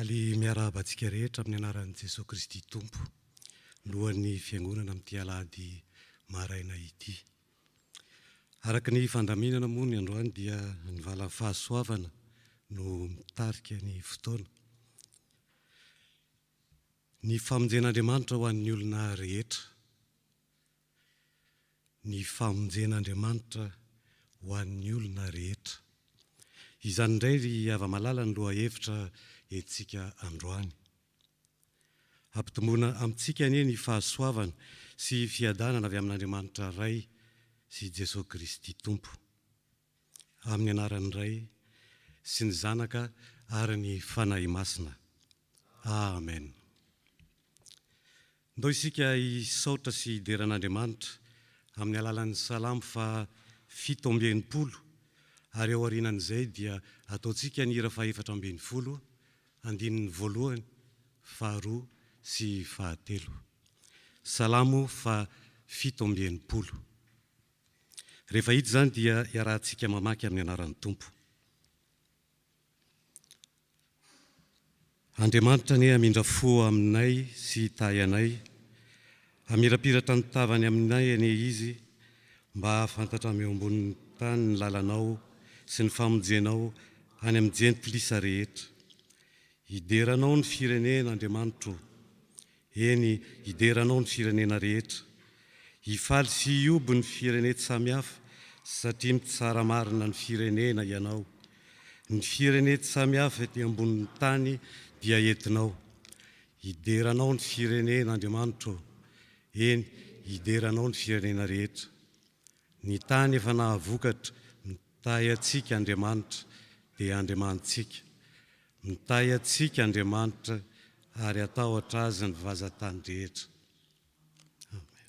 Faly miarahaba antsika rehetra amin'ny anaran'i Jesoa Kristy Tompo, Lohan'ny Fiangonana amin'ity alahady maraina ity. Araka ny fandaminana moa ny androany dia ny valan'ny fahasoavana no mitarika ny fotoana. Ny famonjen'Andriamanitra ho an'ny olona rehetra. Ny famonjen'Andriamanitra ho an'ny olona rehetra. Izany indray ry hava-malala ny lohahevitra entintsika androany. Hampitomboina amintsika anie ny fahasoavana sy fiadanana avy amin'Andriamanitra Ray sy Jesoa Kristy Tompo. Amin'ny anaran'ny Ray sy ny Zanaka ary ny Fanahy Masina. Amen. Ndao isika hisaotra sy hidera an'Andriamanitra amin'ny alalan'ny Salamo faha 67 ary ao aorianan'izay dia ataontsika ny hira faha 14, andininy voalohany, faharoa sy fahatelo. Salamo faha 67. Rehefa hita izany dia iarahantsika mamaky amin'ny anaran'ny Tompo. Andriamanitra anie hamindra fo aminay sy hitahy anay, hamirapiratra ny tavany aminay anie Izy, mba hahafantatra eo ambonin'ny tany ny lalanao sy ny famonjenao any amin'ny jentilisa rehetra. Hidera Anao ny firenena, Andriamanitro ô. Eny, hidera Anao ny firenena rehetra. Hifaly sy hihoby ny firenen-tsamihafa, satria mitsara marina ny firenena Ianao. Ny firenen-tsamihafa ety ambonin'ny tany dia entinao. Hidera Anao ny firenena, Andriamanitro ô. Eny, hidera Anao ny firenena rehetra. Ny tany efa nahavokatra, mitahy antsika Andriamanitra, dia Andriamanitsika. Mitahy antsika Andriamanitra ary hatahotra Azy ny vazan-tany rehetra. Amen.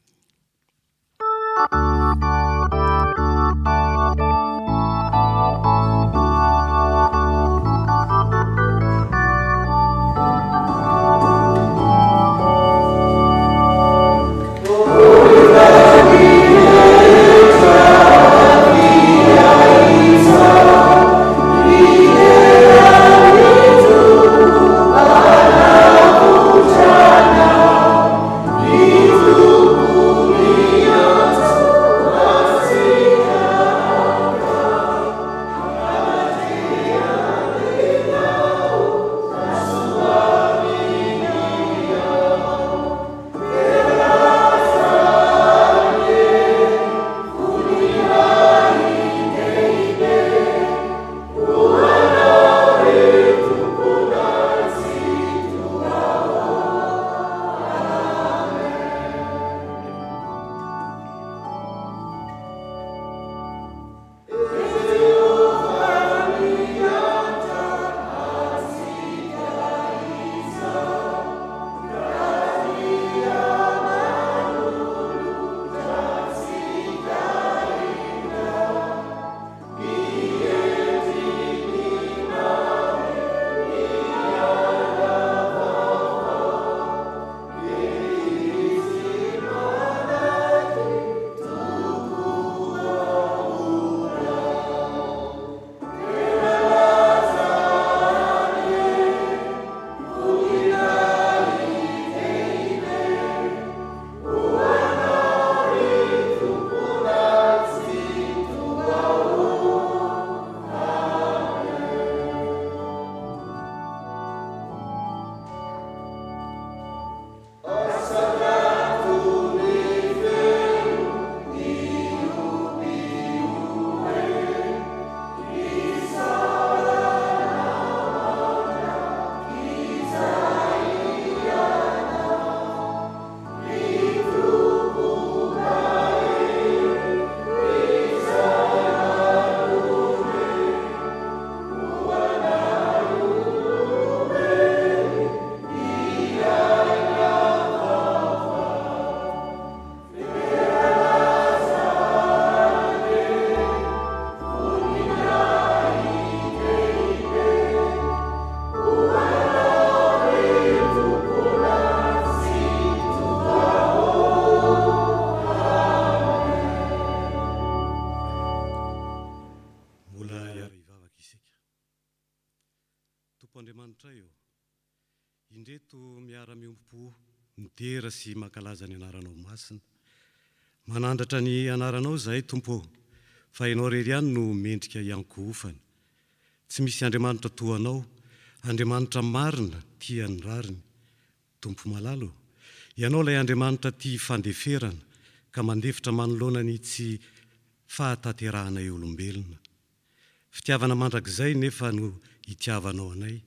Mbola hiara-hivavaka isika. Tompo Andriamanitray ô! Indreto miara-miombom-po midera sy mankalaza ny anaranao masina. Manandratra ny anaranao izahay Tompo ô, fa Ianao irery ihany no mendrika hiankohofana. Tsy misy Andriamanitra toa Anao, Andriamanitra marina, tia ny rariny. Tompo malala ô, Ianao ilay Andriamanitra tia fandeferana ka mandefitra manoloana ny tsy fahatanterahanay olombelona. Fitiavana mandrakizay nefa no itiavanao anay.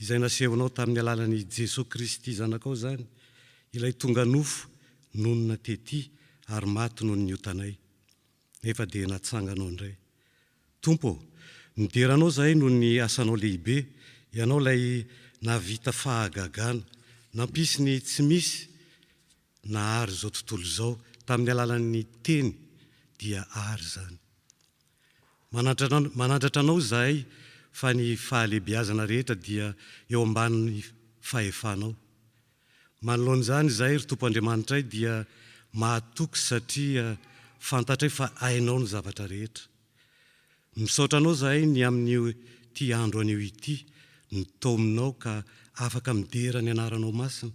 Izay nasehonao tamin'ny alalan'i Jesoa Kristy Zanakao izany, ilay tonga nofo, nonina tety ary maty noho ny otanay. Nefa dia natsanganao indray. Tompo ô, midera Anao izahay noho ny asanao lehibe, Ianao ilay nahavita fahagagana, nampisy ny tsy misy, nahary izao tontolo izao tamin'ny alalan'ny teny dia ary izany. Manandratra Anao izahay fa ny fahalehibeazana rehetra dia eo ambanin'ny fahefanao. Manoloana izany izahay ry Tompo Andriamanitray dia mahatoky satria fantatray fa hainao ny zavatra rehetra. Misaotra Anao izahay ny amin'ity andro anio ity, nitaominao ka afaka midera ny Anaranao Masina.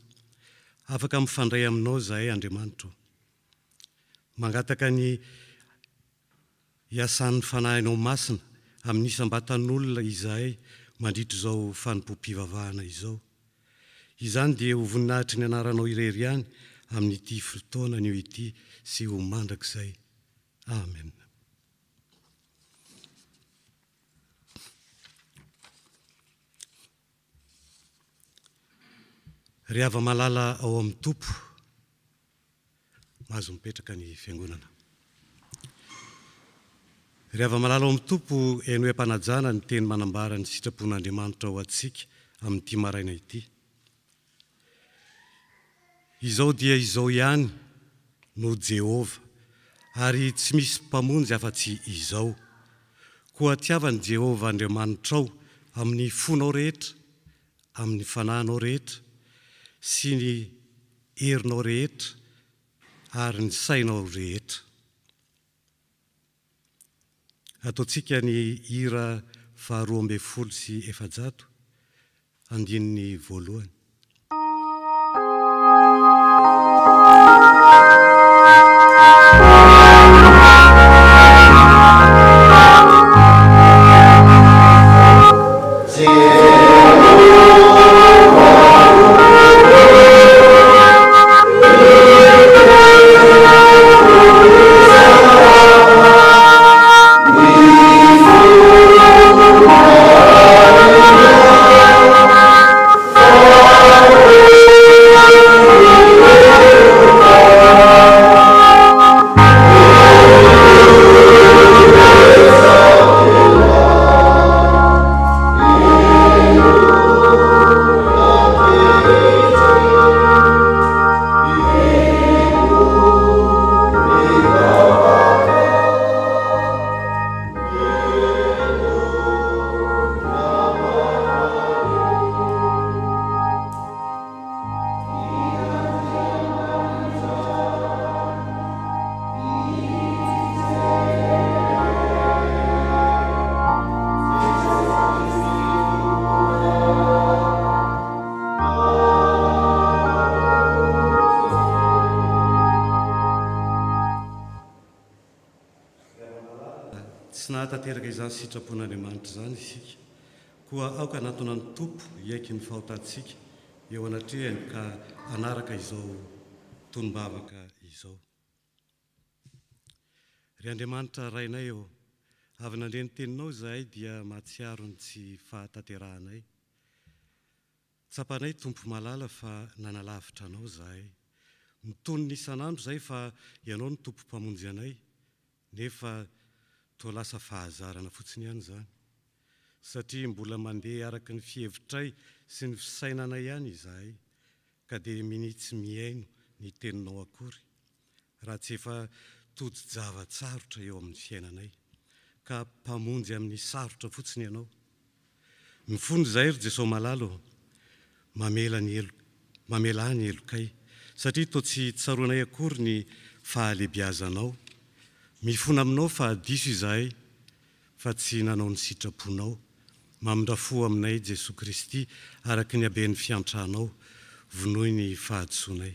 Afaka mifandray Aminao izahay Andriamanitra o. Mangataka ny hiasan'ny Fanahinao Masina amin'ny isam-batan'olona izahay mandritra izao fanompoam-pivavahana izao. Izany dia ho voninahitry ny Anaranao irery ihany amin'ity fotoana anio ity sy ho mandrakizay. Amen. Ry hava-malala ao amin'ny Tompo, mahazo mipetraka ny Fiangonana. Ry hava-malala ao amin'ny Tompo, henoy am-panajana ny teny manambara ny sitrapon'Andriamanitra ho antsika amin'ity maraina ity. Izao dia izao ihany no Jehovah, ary tsy misy Mpamonjy afa-tsy Izao. Koa tiava an'i Jehovah Andriamanitrao amin'ny fonao rehetra, amin'ny fanahinao rehetra, sy ny herinao rehetra, ary ny sainao rehetra. Ataontsika ny hira faha 412, andininy voalohany. Tsy nahatanteraka izany sitrapon'Andriamanitra izany isika, koa aoka hanatona ny Tompo hiaiky ny fahotantsika eo anatrehany ka hanaraka izao tonom-bavaka izao. Ry Andriamanitra Rainay ô, avy nandre ny Teninao izahay dia mahatsiaro ny tsy fahatanterahanay. Tsapanay Tompo malala fa nanalavitra Anao izahay. Mitonona isan'andro izahay fa Ianao no Tompo Mpamonjy anay, nefa toa lasa fahazarana fotsiny ihany izany. Satria mbola mandeha araka ny fihevitray sy ny fisainanay ihany izahay, ka dia minia tsy mihaino ny Teninao akory. raha tsy efa tojo-java-tsarotra eo amin'ny fiainanay, ka Mpamonjy amin'ny sarotra fotsiny Ianao. Mifona izahay ry Jesoa malala ô, mamela ny heloka, mamelà ny helokay, satria toa tsy tsaroanay akory ny fahalebiazanao. Mifona aminao fa diso izahay fa tsy nanao ny sitraponao. Mamindra fo aminay Jesoa Kristy araka ny haben'ny fiantranao, vonoy ny fahadisoanay.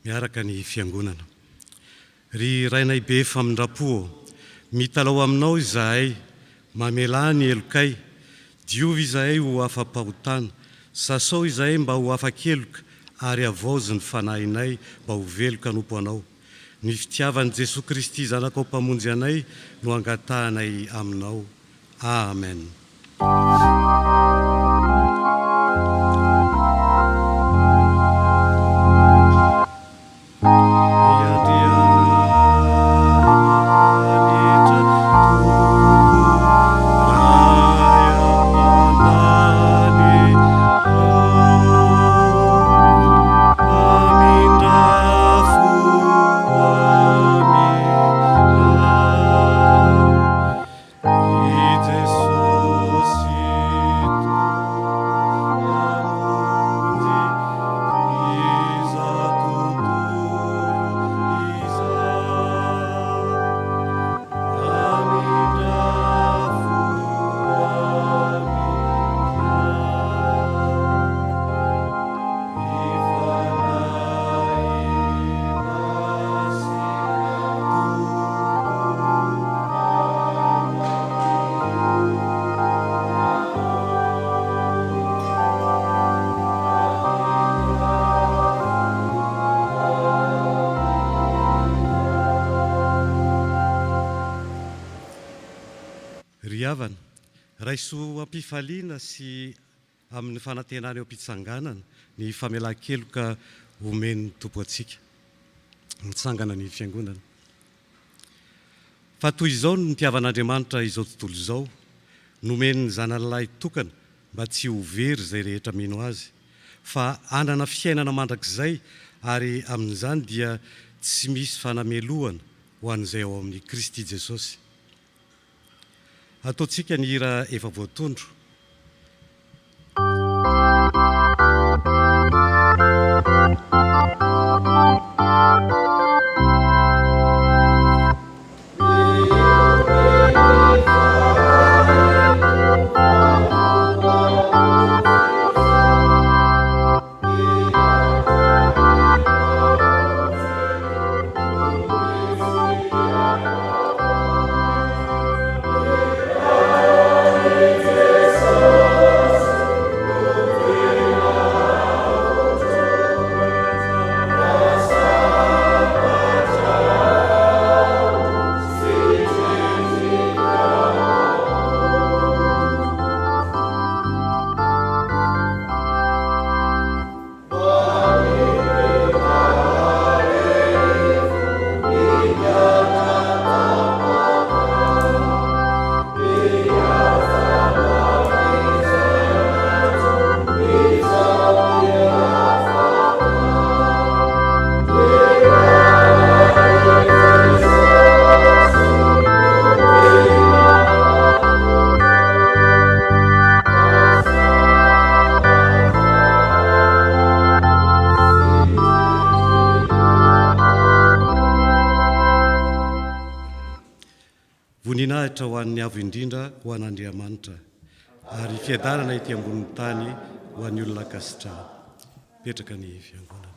Miaraka ny Fiangonana. Ry Rainay be famindram-po ô, mitalaho Aminao izahay, mamelà ny helokay, diovy izahay ho afa-pahotana, sasao izahay mba ho afa-keloka ary havaozy ny fanahinay mba ho velon-kanompo Anao. Ny fitiavan'i Jesoa Kristy Zanakao Mpamonjy anay no angatahanay Aminao. Amen. I Jesosy Tompo Mpamonjy izao tontolo izao. Hamindra fo aminay. Ny Fanahy Masina Tompo. Ry havana, raiso am-pifaliana sy amin'ny fanantenana eo am-pitsanganana ny famelan-keloka omen'ny Tompo antsika. Mitsangana ny Fiangonana. Fa toy izao no nitiavan'Andriamanitra izao tontolo izao, nomeny ny Zanany lahy tokana mba tsy ho very izay rehetra mino Azy, fa hanana fiainana mandrakizay ary amin'izany dia tsy misy fanamelohana ho an'izay ao amin'i Kristy Jesosy. Ataontsika ny hira efa voatondro. Voninahitra ho an'ny Avo Indrindra ho an'Andriamanitra, ary fiadanana ety ambonin'ny tany ho an'ny olona ankasitrahana. Mipetraka ny fiangonana.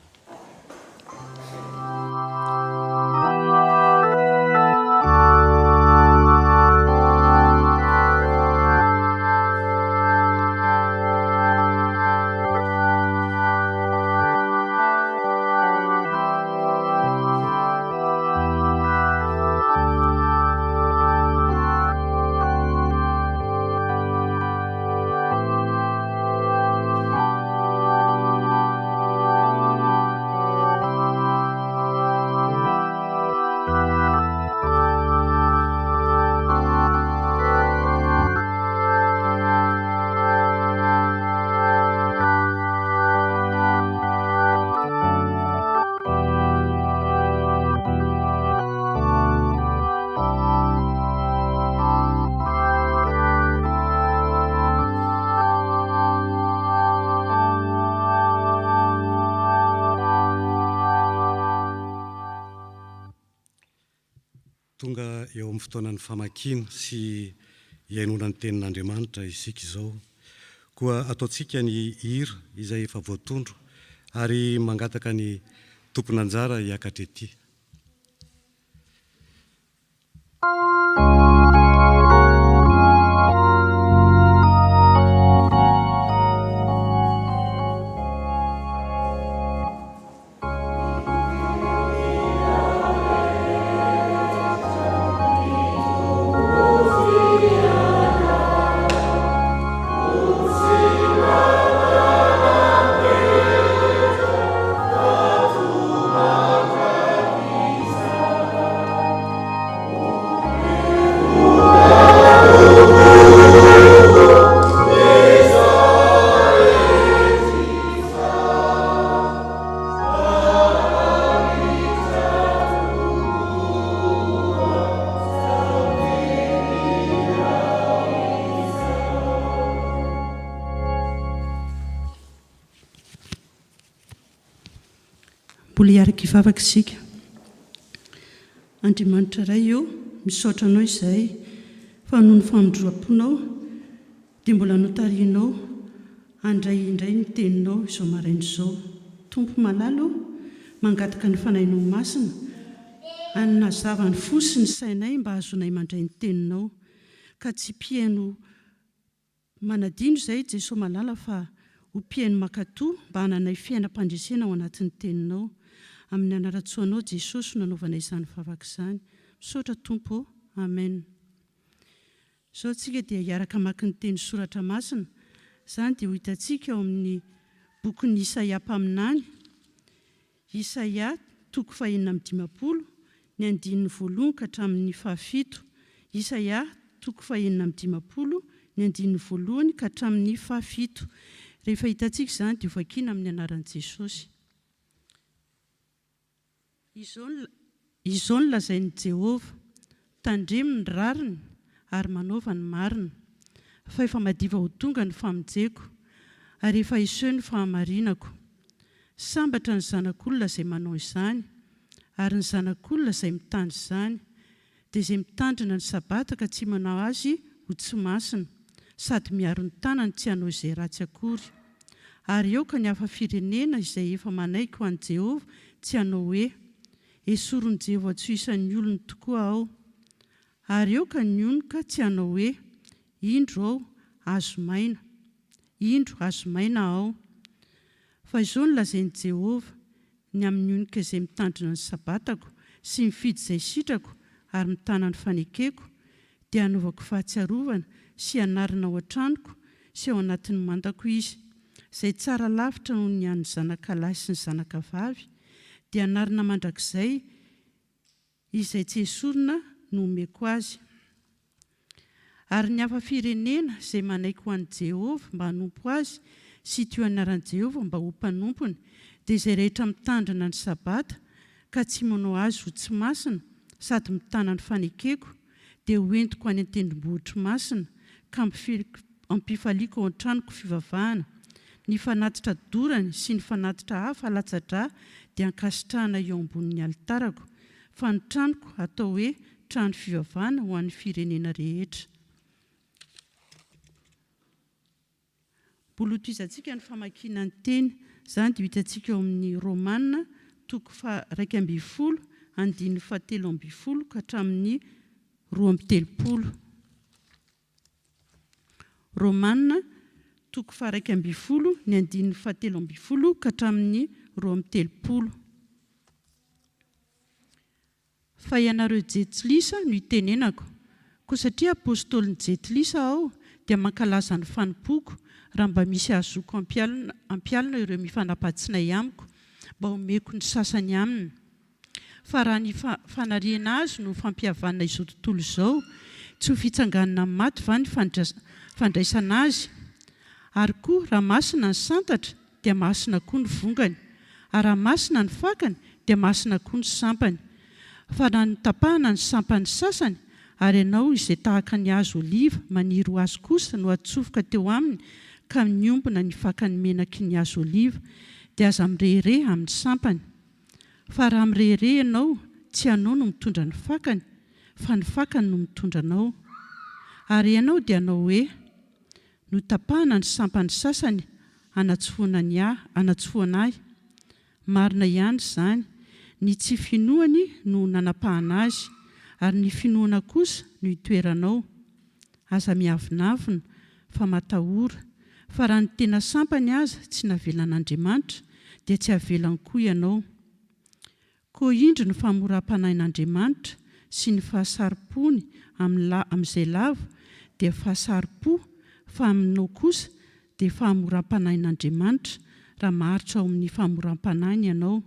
Tonga eo amin'ny fotoanan'ny famakiana sy hihainoana ny Tenin'Andriamanitra isika izao. Koa ataontsika ny hira izay efa voatondro ary mangataka ny tompon'anjara hiakatra ety. Mbola hiaraka hivavaka isika. Andriamanitra Ray ô, misaotra Anao izahay fa noho ny famindram-ponao dia mbola notarihinao handray indray ny Teninao izao maraina izao. Tompo malala ô, mangataka ny Fanahinao Masina hanazava ny fo sy ny sainay mba hahazoanay mandray ny Teninao, ka tsy mpihaino manadino izay Jesoa malala fa ho mpihaino mankatò mba hananay fiainam-pandresena ao anatin'ny Teninao. Amin'ny anaran-tsoanao Jesosy no anaovanay izany vavaka izany. Misaotra Tompo ô. Amen. Izao tsika dia hiaraka hamaky ny teny soratra masina. Izany dia ho hitantsika ao amin'ny bokin'i Isaia mpaminany, Isaia toko fahenina amby 50, ny andininy voalohany ka hatramin'ny fahafito. Isaia toko fahenina amby 50, ny andininy voalohany ka hatramin'ny fahafito. Rehefa hitantsika izany dia hovakiana amin'ny anaran'i Jesosy. Izao no lazain'i Jehovah, Tandremo ny rariny ary manaova ny marina, fa efa madiva ho tonga ny famonjeko, ary efa hiseho ny fahamarinako. Sambatra ny zanak'olona izay manao izany, ary ny zanak'olona izay mitandro izany, dia izay mitandrina ny Sabata ka tsy manao azy ho tsy masina, sady miaro ny tanany tsy hanao izay ratsy akory. Ary aoka ny hafa firenena izay efa manaiky ho an'i Jehovah tsy hanao hoe, Esorin'i Jehovah tsy ho isan'ny olony tokoa aho. Ary aoka ny onoka tsy hanao hoe, Indro aho, azo maina. Indro, azo maina aho. Fa izao no lazain'i Jehovah, ny amin'ny onoka izay mitandrina ny Sabatako sy mifidy izay sitrako ary mitana ny fanekeko, dia hanaovako fahatsiarovana sy hanarina ao an-tranoko sy ao anatin'ny mandako izy, izay tsara lavitra noho ny an'ny zanakalahy sy ny zanakavavy, dia hanarina mandrakizay Izay tsy esorina no omeko azy. Ary ny hafa firenena izay manaiky ho an'i Jehovah mba hanompo azy sy hitohy anaran'i Jehovah mba ho mpanompony, dia izay rehetra mitandrina ny Sabata ka tsy manao azy ho tsy masina sady mitana ny fanekeko, dia hoentiko any an-tendrombohitro masina ka hampifaliako ao an-tranoko fivavahana. Ny fanatitra dorany sy ny fanatitra hafa alatsa-drà dia ankasitrahana eo ambonin'ny alitarako, fa ny tranoko hatao hoe trano fivavahana ho an'ny firenena rehetra. Mbola hotohizantsika ny famakiana ny teny. Izany dia ho hitantsika ao amin'ny Romana toko faha-11 andininy faha-13 ka hatramin'ny 32. Romana toko faha-11 ny andininy faha-13 ka hatramin'ny 32. Fa ianareo Jentilisa no itenenako. Koa satria apostolin'ny Jentilisa aho, dia mankalaza ny fanompoako, raha mba misy ahazoako ampialona ireo mifanapa-tsinay amiko, mba homeko ny sasany aminy. Fa raha ny fanariana azy no fampihavanana izao tontolo izao, tsy ho fitsanganana amin'ny maty va ny fandraisana azy? Ary koa, raha masina ny santatra, dia masina koa ny vongany, ary raha masina ny fakany, dia masina koa ny sampany. Fa raha notapahana ny sampan'ny sasany, ary ianao izay tahaka ny hazo oliva maniry ho azy kosa no atsofoka teo aminy ka miombona ny fakan'ny menaky ny hazo oliva, dia aza mirehareha amin'ny sampany. Fa raha mirehareha ianao, tsy ianao no mitondra ny fakany, Fa ny fakany no mitondra anao. Ary ianao dia hanao hoe, Notapahana ny sampany sasany hanatsofohana ny ahy, hanatsofohana ahy. Marina ihany izany. Ny tsy finoany no nanapahana azy, ary ny finoana kosa no itoeranao. Aza miavonavona, fa matahora. Fa raha ny tena sampany aza tsy navelan'Andriamanitra, dia tsy havelany koa ianao. Koa indro ny fahamoram-panahin'Andriamanitra sy ny fahasaro-pony amin'ny la amin'izay lavo dia fahasaro-po fa aminao kosa dia fahamoram-panahin'Andriamanitra raha maharitra ao amin'ny fahamoram-panahiny ianao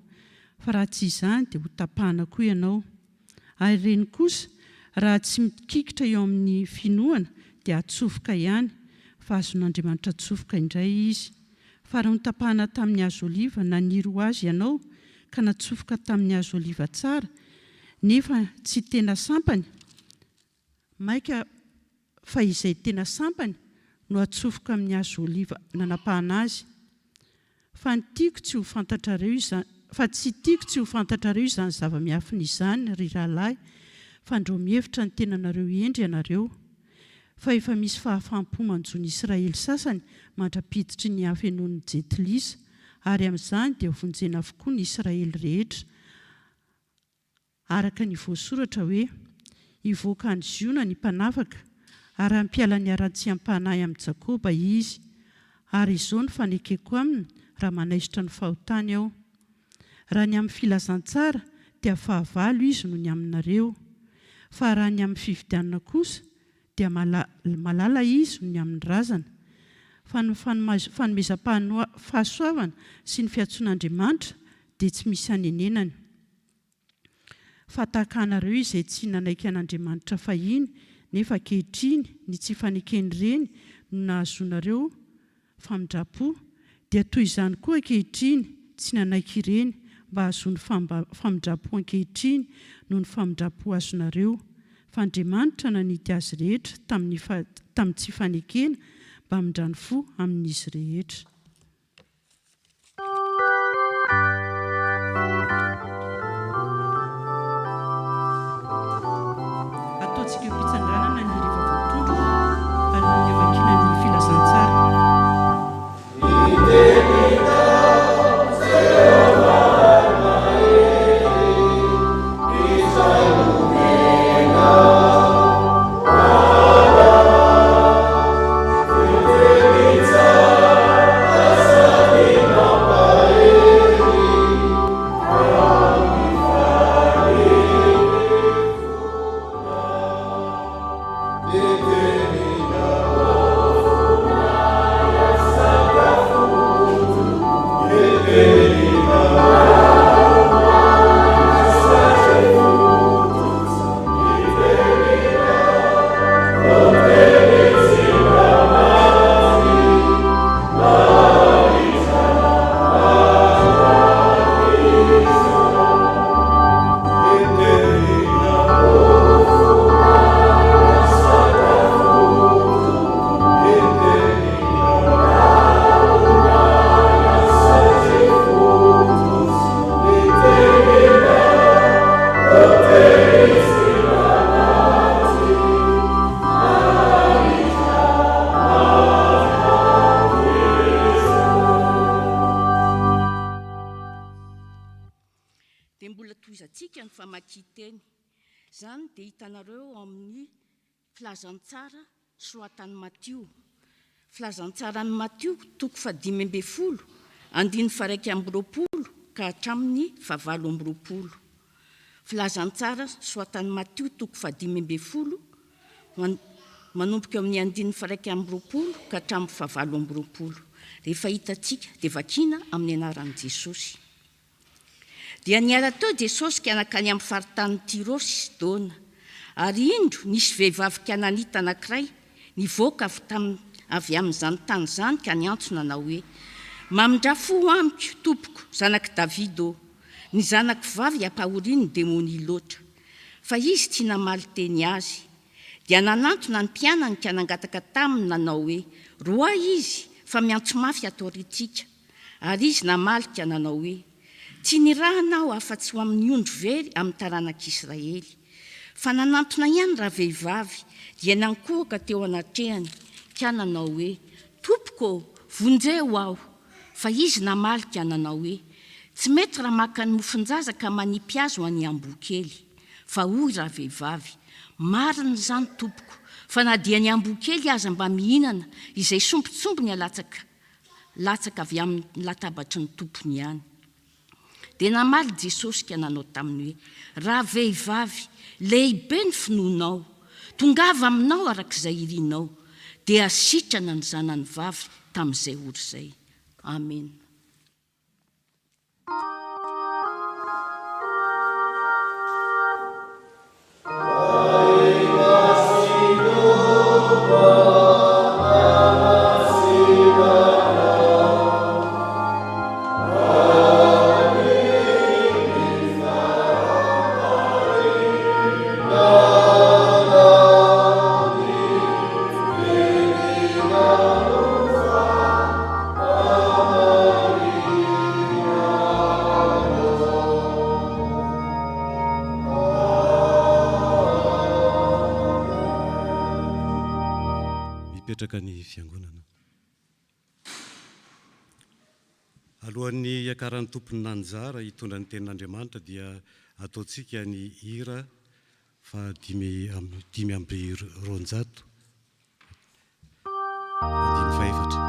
fa raha tsy izany dia hotapahana koa ianao. Ary ireny kosa raha tsy mikikitra eo amin'ny finoana dia atsofoka ihany fa azon'Andriamanitra atsofoka indray izy. Fa raha notapahana tamin'ny hazo oliva naniry ho azy ianao, ka natsofoka tamin'ny hazo oliva tsara, nefa tsy tena sampany, mainka fa izay tena sampany no atsofoka amin'ny hazo oliva nanapahana azy. Fa ny tiako tsy ho fantatrareo izany, fa tsy tiako tsy ho fantatrareo izany zava-miafina izany, ry rahalahy, fandrao mihevitra ny tenanareo hendry ianareo. Fa efa misy fahafaham-po manjo ny Israely sasany mandra-piditry ny hafenoan'ny Jentilisa, ary amin'izany dia hovonjena avokoa ny Israely rehetra, araka ny voasoratra hoe, Hivoaka any Ziona ny Mpanafaka, ary hampiala ny haratsiam-panahy amin'i Jakoba Izy. Ary izao no fanekeko aminy, raha manaisotra ny fahotany Aho. Raha ny amin'ny filazantsara, dia fahavalo izy noho ny aminareo. Fa raha ny amin'ny fividianana kosa, dia malala izy noho ny amin'ny razana. Fa ny fanomezam-pahasoavana sy ny fiantsoan'Andriamanitra dia tsy misy hanenenana. Fa tahaka anareo izay tsy nanaiky an'Andriamanitra fahiny, nefa ankehitriny ny tsy faneken'ireny no nahazoanareo famindram-po, dia toy izany koa ankehitriny tsy nanaiky ireny mba hahazoany famindram-po ankehitriny noho ny famindram-po azonareo, fa Andriamanitra nanidy azy rehetra tamin'ny tamin'ny tsy fanekena mba hamindrany fo amin'izy rehetra. Ataontsika eo am-pitsanganana ny rehefa voatondro alohan'ny hamakiana ny filazantsara. Dia mbola tohizantsika ny famakian-teny. Izany dia hitanareo ao amin'ny Filazantsara soratan'i Matio. Filazantsaran'i Matio, toko fahadimy ambin'ny folo, andininy faha-21 ka hatramin'ny fahavalo amby roapolo. Filazantsara soratan'i Matio, toko fahadimy ambin'ny folo, manomboka eo amin'ny andininy faha-21 ka hatramin'ny fahavalo amby roapolo. Rehefa hitantsika dia vakiana amin'ny anaran'i Jesosy. Dia niala teo Jesosy ka nankany amin'ny faritanin'i Tyro sy Sidona. Ary indro, nisy vehivavy Kananita anankiray nivoaka avy tamin'ny avy amin'izany tany izany ka niantso nanao hoe, Mamindrà fo amiko, Tompoko, zanak'i Davida ô! Ny zanako vavy ampahorian'ny demonia loatra. Fa izy tsy namaly teny azy. Dia nanantona ny mpianany ka nangataka taminy nanao hoe, Roahy izy, fa miantso mafy ato aoriantsika. Ary izy namaly ka nanao hoe, Tsy nirahana aho afa-tsy ho amin'ny ondry very amin'ny taranak'Israely. Fa nanantona ihany ravehivavy, dia nankohoka teo anatrehany, ka nanao hoe, Tompoko ô, vonjeo aho! Fa izy namaly ka nanao hoe, Tsy mety raha maka ny mofon-jaza ka manipy azy ho an'ny amboa kely. Fa hoy ravehivavy, Marina izany, tompoko, fa na dia ny amboa kely aza mba mihinana izay sombintsombiny alatsaka latsaka avy amin'ny latabatry ny tompony ihany. Dia namaly Jesosy ka nanao taminy hoe, Ravehivavy, lehibe ny finoanao, tongava aminao araka izay irinao. Dia sitrana ny zanany vavy tamin'izay ora izay. Amena. Mipetraka ny fiangonana. Alohan'ny hiakaran'ny tompon'anjara hitondra ny tenin'Andriamanitra dia ataontsika ny hira faha 255. Andininy fahefatra.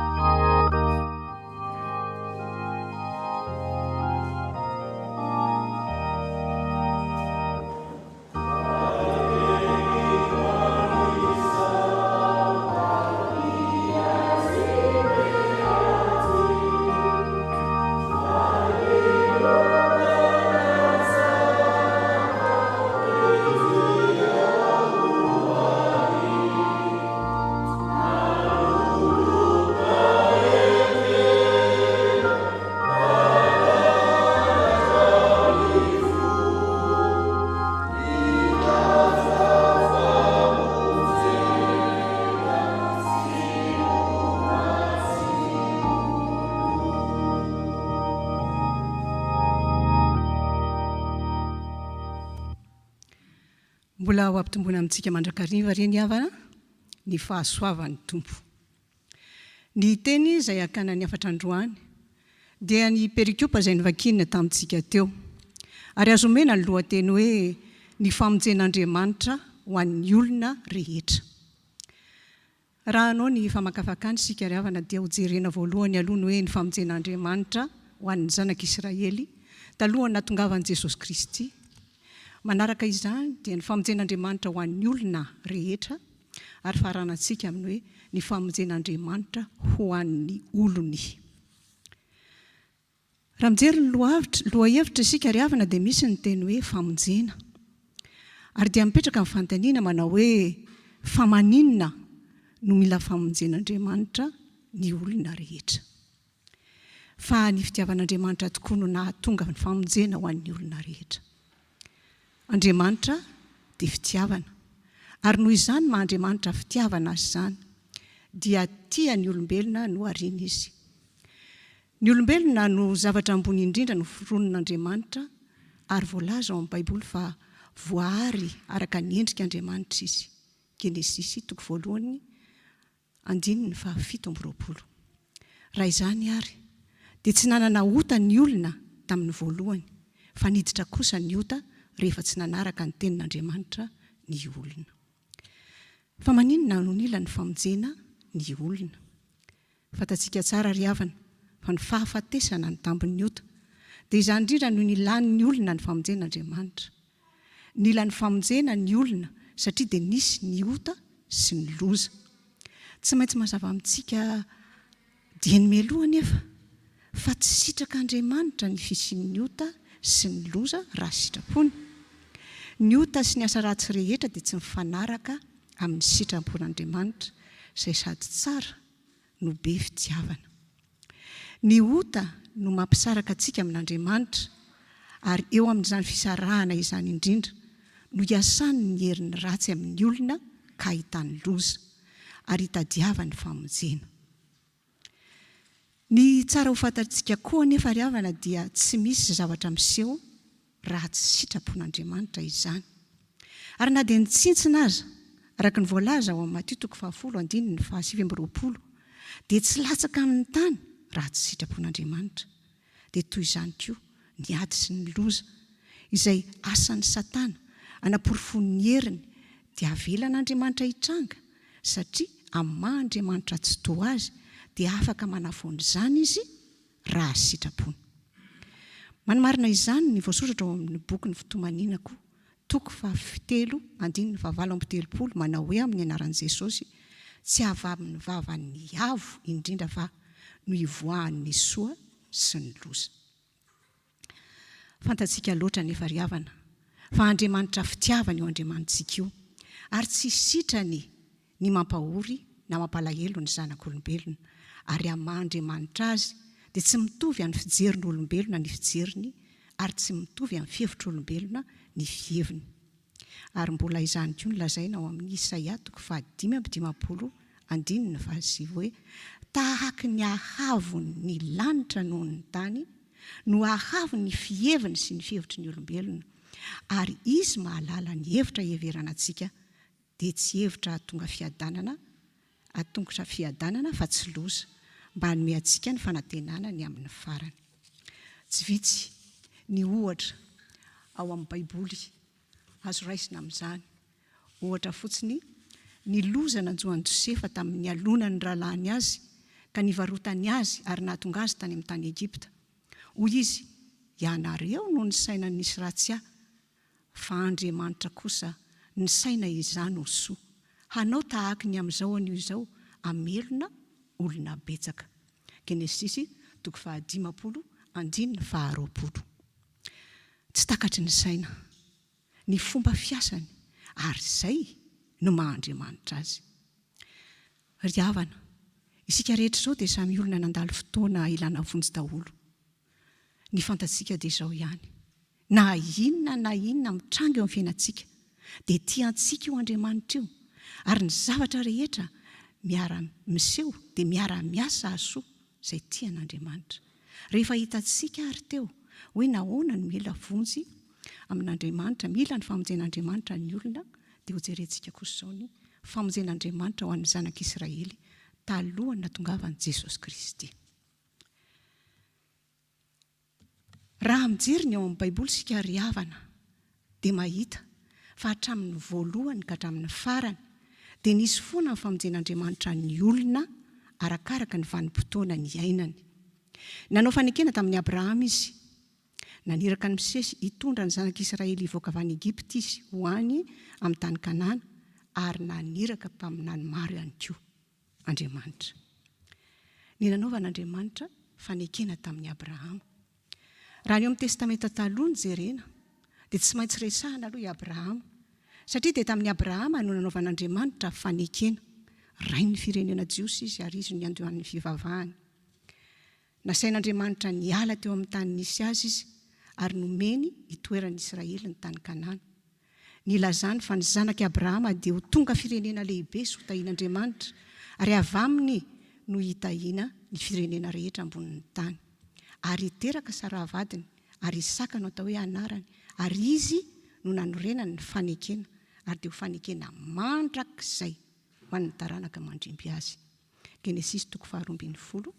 Mbola ho ampitomboina amintsika mandrakariva re ny havana ny fahasoavan'ny Tompo. Ny teny izay hakana ny hafatra androany dia ny perikopa izay novakiana tamintsika teo. Ary azo omena ny lohateny hoe Ny famonjen'Andriamanitra ho an'ny olona rehetra. Raha hanao ny famakafakana isika ry havana dia hojerena voalohany aloha ny hoe ny famonjen'Andriamanitra ho an'ny zanak'Israely talohan'ny nahatongavan'i Jesosy Kristy. Manaraka izany dia ny famonjen'Andriamanitra ho an'ny olona rehetra ary faranantsika amin'ny hoe ny famonjen'Andriamanitra ho an'ny olony. Raha mijery ny lohahevitra isika ry havana dia misy ny teny hoe famonjena. Ary dia mipetraka ny fanontaniana manao hoe fa maninona no mila famonjen'Andriamanitra ny olona rehetra? Fa ny fitiavan'Andriamanitra tokoa no nahatonga ny famonjena ho an'ny olona rehetra. Andriamanitra dia fitiavana. Ary noho izany maha Andriamanitra fitiavana Azy izany dia tia ny olombelona nohariany Izy. Ny olombelona no zavatra ambony indrindra noforonin'Andriamanitra ary voalaza ao amin'ny Baiboly fa voaary araka ny endrik'Andriamanitra izy. Genesisy toko voalohany andininy faha 27. Raha izany àry, dia tsy nanana ota ny olona tamin'ny voalohany, fa niditra kosa ny ota rehefa tsy nanaraka ny tenin'Andriamanitra ny olona. Fa maninona no nila ny famonjena ny olona? Fantatsika tsara ry havana fa ny fahafatesana no tambin'ny ota. Dia izany indrindra no nilan'ny olona ny famonjen'Andriamanitra. Nila ny famonjena ny olona satria dia nisy ny ota sy ny loza. Tsy maintsy mazava amintsika dieny mialoha anefa fa tsy sitrak'Andriamanitra ny fisian'ny ota sy ny loza raha sitrapony. Ny ota sy ny asa ratsy rehetra dia tsy mifanaraka amin'ny sitrapon'Andriamanitra izay sady tsara no be fitiavana. Ny ota no mampisaraka antsika amin'Andriamanitra, ary eo amin'izany fisarahana izany indrindra no iasany ny heriny ratsy amin'ny olona ka ahitany loza, ary itadiavany famonjena. Ny tsara ho fantatsika koa anefa ry havana dia tsy misy zavatra miseho raha tsy sitrapon'Andriamanitra izany. Ary na dia ny tsintsina aza, araka ny voalaza ao amin'ny Matio toko fahafolo andininy fahasivy amby 20, dia tsy latsaka amin'ny tany raha tsy sitrapon'Andriamanitra. Dia toy izany koa ny ady sy ny loza, izay asan'i Satana anaporofoany ny heriny, dia avelan'Andriamanitra hitranga, satria amin'ny maha Andriamanitra Tsitoha Azy, dia afaka manafoana izany Izy raha sitrapony. Manamarina izany ny voasoratra ao amin'ny bokin'ny Fitomaniana koa, toko fahatelo andininy fahavalo amby 30, manao hoe amin'ny anaran'i Jesosy, Tsy avy amin'ny vavan'ny Avo indrindra va no ivoahan'ny soa sy ny loza. Fantatsika loatra anefa ry havana fa Andriamanitra fitiavana io Andriamanitsika io ary tsy sitrany ny mampahory na mampalahelo ny zanak'olombelona ary amin'ny maha Andriamanitra Azy dia tsy mitovy amin'ny fijerin'olombelona ny fijeriny ary tsy mitovy amin'ny fihevitr'olombelona ny fiheviny. Ary mbola izany koa no lazaina ao amin'ny Isaia toko faha-55 andininy fahasivy hoe, Tahaky ny hahavon' ny lanitra noho ny tany no hahavon' ny fiheviny sy ny fihevitry ny olombelona, ary Izy mahalala ny hevitra iheverana antsika, dia tsy hevitra hahatonga fiadanana, hahatongotra fiadanana fa tsy loza, mba hanome antsika ny fanantenana ny amin' ny farany. Tsy vitsy ny ohatra ao amin'ny Baiboly azo raisina amin'izany. Ohatra fotsiny, ny loza nanjo an'i Josefa tamin'ny nialonan'ny rahalahiny azy ka nivarotany azy ary nahatonga azy tany amin'ny tany Egypta. Hoy izy, Ianareo no nisaina nisy ratsy ahy, fa Andriamanitra kosa nisaina izany ho soa, hanao tahaky ny amin'izao anio izao, hamelona olona betsaka. Genesisy toko fahadimampolo andininy faharoapolo. Tsy takatry ny saina ny fomba fiasany ary izay no maha Andriamanitra azy. Ry havana, isika rehetra izao dia samy olona nandalo fotoana ilana vonjy daholo. Ny fantatsika dia izao ihany, na inona na inona mitranga eo amin'ny fiainantsika dia tia antsika io Andriamanitra io ary ny zavatra rehetra miara-miseho dia miara-miasa hahasoa izay tia an'Andriamanitra. Rehefa hitantsika àry teo hoe nahoana no mila vonjy amin'Andriamanitra, mila ny famonjen'Andriamanitra ny olona, dia hojerentsika kosa izao ny famonjen'Andriamanitra ho an'ny zanak'Israely talohan'ny nahatongavan'i Jesosy Kristy. Raha mijery ny ao amin'ny Baiboly isika ry havana dia mahita fa hatramin'ny voalohany ka hatramin'ny farany dia nisy foana ny famonjen'Andriamanitra ny olona arakaraka ny vanim-potoana niainany. Nanao fanekena tamin'i Abrahama izy. Naniraka an'i Mosesy hitondra ny zanak'Israely hivoaka avy any Egypta izy ho any amin'ny tany Kanana ary naniraka mpaminany maro ihany koa. Andriamanitra. Ny nanaovan'Andriamanitra fanekena tamin'i Abrahama. Raha ny ao amin'ny Testamenta Taloha no jerena, dia tsy maintsy resahana aloha i Abrahama, satria dia tamin'i Abrahama no nanaovan'Andriamanitra fanekena. Rain'ny firenena jiosy izy ary izy no niandohan'ny fivavahany. Nasain'Andriamanitra niala teo amin'ny tany nisy azy izy ary nomeny hitoeran'ny Israely ny tany Kanana. Nilazany fa ny zanak'i Abrahama dia ho tonga firenena lehibe sy hotahian'Andriamanitra, ary avy aminy no hitahiana ny firenena rehetra ambonin'ny tany. Ary hiteraka Saraha vadiny, ary Isaka no atao hoe anarany, ary izy no nanorenany ny fanekena, ary dia ho fanekena mandrakizay ho an'ny taranaka mandimby azy. Genesisy toko faharoa ambin'ny folo,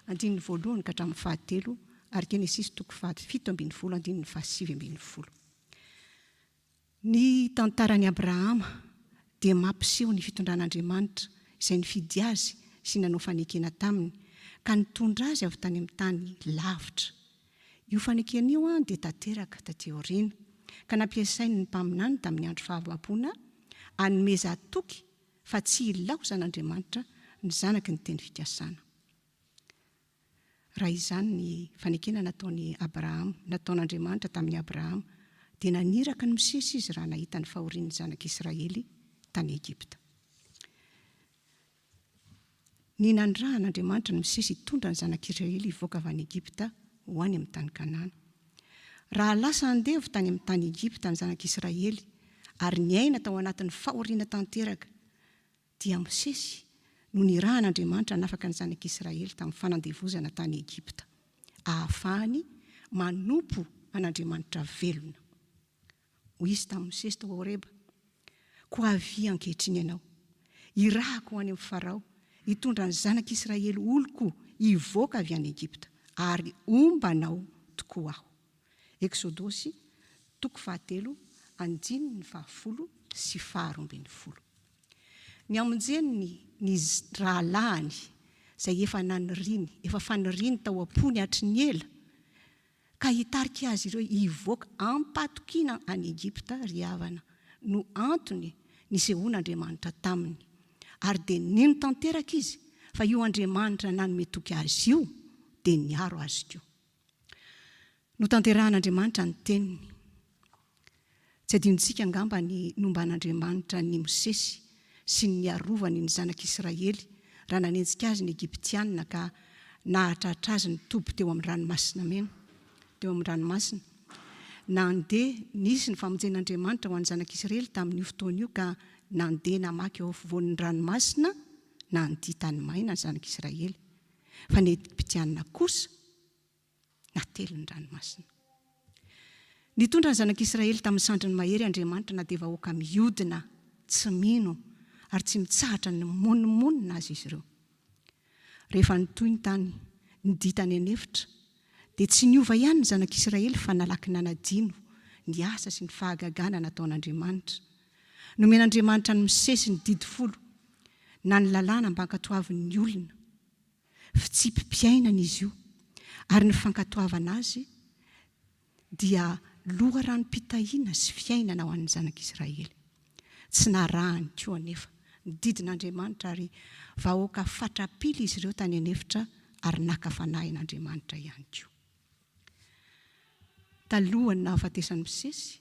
andininy voalohany ka hatramin'ny fahatelo, ary Genesisy toko faha-17, andininy fahasivy ambin'ny folo. Ny tantaran'i Abrahama dia mampiseho ny fitondran'Andriamanitra izay nifidy azy sy nanao fanekena taminy, ka nitondra azy avy tany amin'ny tany lavitra. Io fanekena io dia tanteraka taty aoriana, ka nampiasainy ny mpaminany tamin'ny andro fahababoana hanomeza toky fa tsy hilaozan'Andriamanitra ny zanaky ny teny fikasana. Raha izany ny fanekena nataon'i Abrahama, nataon'Andriamanitra tamin'i Abrahama, dia naniraka an'i Mosesy izy raha nahita ny fahorian'ny zanak'Israely tany Egypta. Ny nanirahan'Andriamanitra an'i Mosesy hitondra ny zanak'Israely hivoaka avy any Egypta ho any amin'ny tany Kanana. Raha lasa andevo tany amin'ny tany Egypta ny zanak'Israely ary niaina tao anatin'ny fahoriana tanteraka, dia Mosesy no nirahan'Andriamanitra hanafaka ny zanak'Israely tamin'ny fanandevozana tany Egypta, ahafahany manompo an'Andriamanitra velona. Hoy izy tamin'i Mosesy tao Horeba. Koa avia ankehitriny ianao. Irahako ho any amin'i Farao, hitondra ny zanak'Israely oloko hivoaka avy any Egypta, ary homba anao tokoa aho. Eksodosy, toko fahatelo, andininy fahafolo sy faharoa ambinifolo. Ny hamonjeny ny ny rahalahiny izay efa naniriany, efa faniriany tao am-pony hatry ny ela, ka hitarika azy ireo hivoaka am-patokiana any Egypta, ry havana, no antony nisehoan'Andriamanitra taminy. Ary dia nino tanteraka izy fa io Andriamanitra nanome toky azy io dia niaro azy koa. Notanterahan'Andriamanitra ny teniny. Tsy adinontsika angamba ny nomban'Andriamanitra an'i Mosesy sy ny niarovany ny zanak'Israely raha nanenjika azy ny Egyptiana ka nahatratra azy ny toby teo amin'ny Ranomasina Mena, teo amin'ny ranomasina. Nandeha, nisy ny famonjen'Andriamanitra ho an'ny zanak'Israely tamin'io fotoana io ka nandeha namaky eo afovoan'ny ranomasina nandia tany maina ny zanak'Israely. Fa ny Egyptiana kosa natelin'ny ranomasina. Nitondra ny zanak'Israely tamin'ny sandriny mahery Andriamanitra na dia vahoaka miodina, tsy mino ary tsy mitsahatra ny mimonomonona aza izy ireo. Rehefa nitohy ny tany, nidia tany an'efitra, dia tsy niova ihany ny zanak'Israely fa nalaky nanadino ny asa sy ny fahagagana nataon'Andriamanitra. Nomen'Andriamanitra an'i Mosesy ny didy folo na ny lalàna mba hankatoavin'ny olona. Fitsipi-piainana izy io, ary ny fankatoavana azy dia loharanom-pitahiana sy fiainana ho an'ny zanak'Israely. Tsy narahany koa anefa ny didin'Andriamanitra ary vahoaka fatra-pila izy ireo tany an'efitra ary naka fanahin'Andriamanitra ihany koa. Talohan'ny nahafatesan'i Mosesy,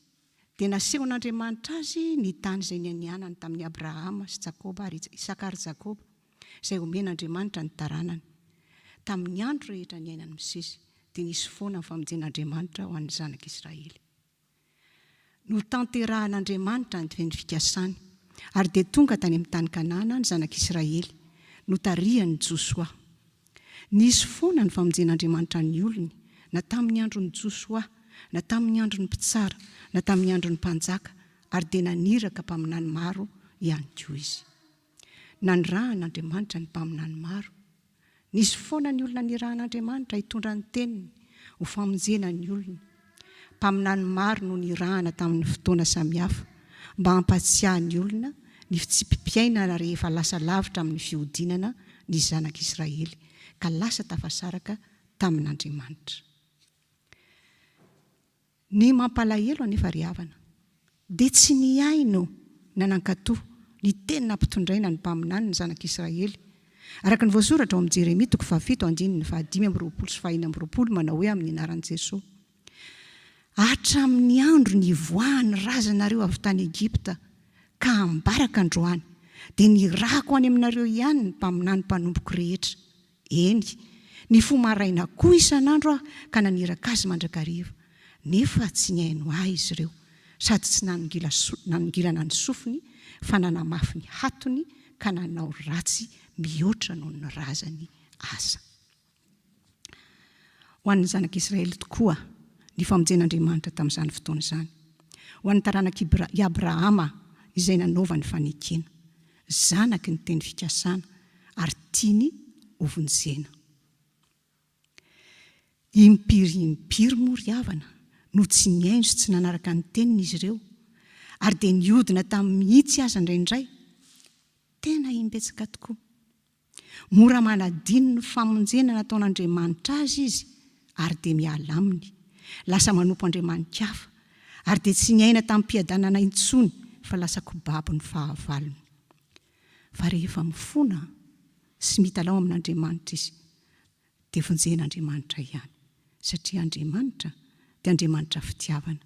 dia nasehon'Andriamanitra azy ny tany izay nianianany tamin'i Abrahama sy Jakoba ary Isaka ary Jakoba, izay homen'Andriamanitra ny taranany. Tamin'ny andro rehetra niainan'i Mosesy, dia nisy foana ny famonjen'Andriamanitra ho an'ny zanak'Israely. Notanterahan'Andriamanitra ny teny fikasany, ary dia tonga tany amin'ny tany Kanana ny zanak'Israely, notarihan'i Josoa. Nisy foana ny famonjen'Andriamanitra ny olony, na tamin'ny andron'i Josoa, na tamin'ny andron'ny mpitsara, na tamin'ny andron'ny mpanjaka, ary dia naniraka mpaminany maro ihany koa izy. Nanirahan'Andriamanitra ny mpaminany maro. Nisy foana ny olona nirahan'Andriamanitra hitondra ny teniny ho famonjena ny olony. Mpaminany maro no nirahana tamin'ny fotoana samihafa mba hampahatsiahy ny olona ny fitsipi-piainana rehefa lasa lavitra amin'ny fihodinana ny zanak'Israely ka lasa tafasaraka tamin'Andriamanitra. Ny mampalahelo anefa ry havana dia tsy nihaino na nankatò ny teny nampitondraina ny mpaminany ny zanak'Israely, araka ny voasoratra ao amin'ny Jeremia toko fahafito andininy fahadimy amby 20 sy fahenina amby 20 manao hoe amin'ny anaran'i Jesoa, Hatramin'ny andro nivoahan'ny razanareo avy tany Egypta ka ambaraka androany, dia nirahako any aminareo ihany ny mpaminany mpanompoko rehetra, eny, nifoha maraina koa isan'andro aho ka naniraka azy mandrakariva, nefa tsy nihaino ahy izy ireo, sady tsy nanongilana ny sofiny, fa nanamafy ny hatony ka nanao ratsy mihoatra noho ny razany aza. Ho an'ny zanak'Israely tokoa ny famonjen'Andriamanitra tamin'izany fotoana izany. Ho an'ny taranak'i Abrahama izay nanaovany fanekena. Zanaky ny teny fikasana ary tiany hovonjena. Impiry impiry moa ry havana no tsy nihaino sy tsy nanaraka ny teniny izy ireo ary dia nihodina taminy mihitsy aza indraindray? Tena imbetsaka tokoa. Mora manadino ny famonjena nataon'Andriamanitra azy izy ary dia miala aminy. Lasa manompo andriamani-kafa ary dia tsy niaina tamim-piadanana intsony fa lasa kobabo ny fahavalony. Fa rehefa mifona sy mitalaho amin'Andriamanitra izy dia vonjen'Andriamanitra ihany satria Andriamanitra dia Andriamanitra fitiavana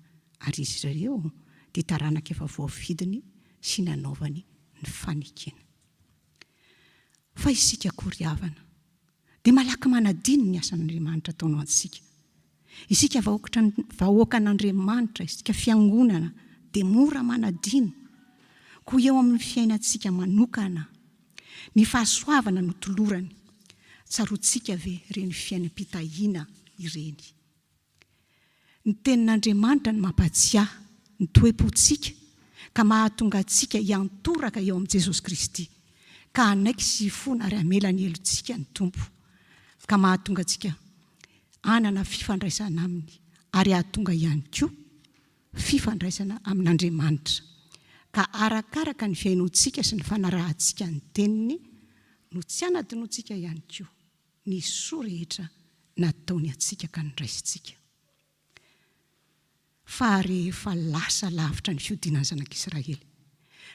ary izy ireo dia taranaka efa voafidiny sy nanaovany ny fanekena. Fa isika koa ry havana, dia malaky manadino ny asan'Andriamanitra ataony ho antsika. Isika vahoakan'Andriamanitra, isika fiangonana, dia mora manadino. Koa eo amin'ny fiainantsika manokana, ny fahasoavana notolorany, tsaroantsika ve ireny fiainam-pitahiana ireny? Ny Tenin'Andriamanitra no mampahatsiahy ny toe-pontsika, ka mahatonga antsika hiantoraka eo amin'i Jesosy Kristy, ka hanaiky sy hifona ary hamela ny helotsika ny Tompo, ka mahatonga antsika hanana fifandraisana Aminy ary hahatonga ihany koa fifandraisana amin'Andriamanitra, ka arakaraka ny fihainoantsika sy ny fanarahantsika ny Teniny no tsy hanadinoantsika ihany koa ny soa rehetra nataony antsika ka noraisintsika. Fa rehefa lasa lavitra ny fihodinan'ny zanak'Israely,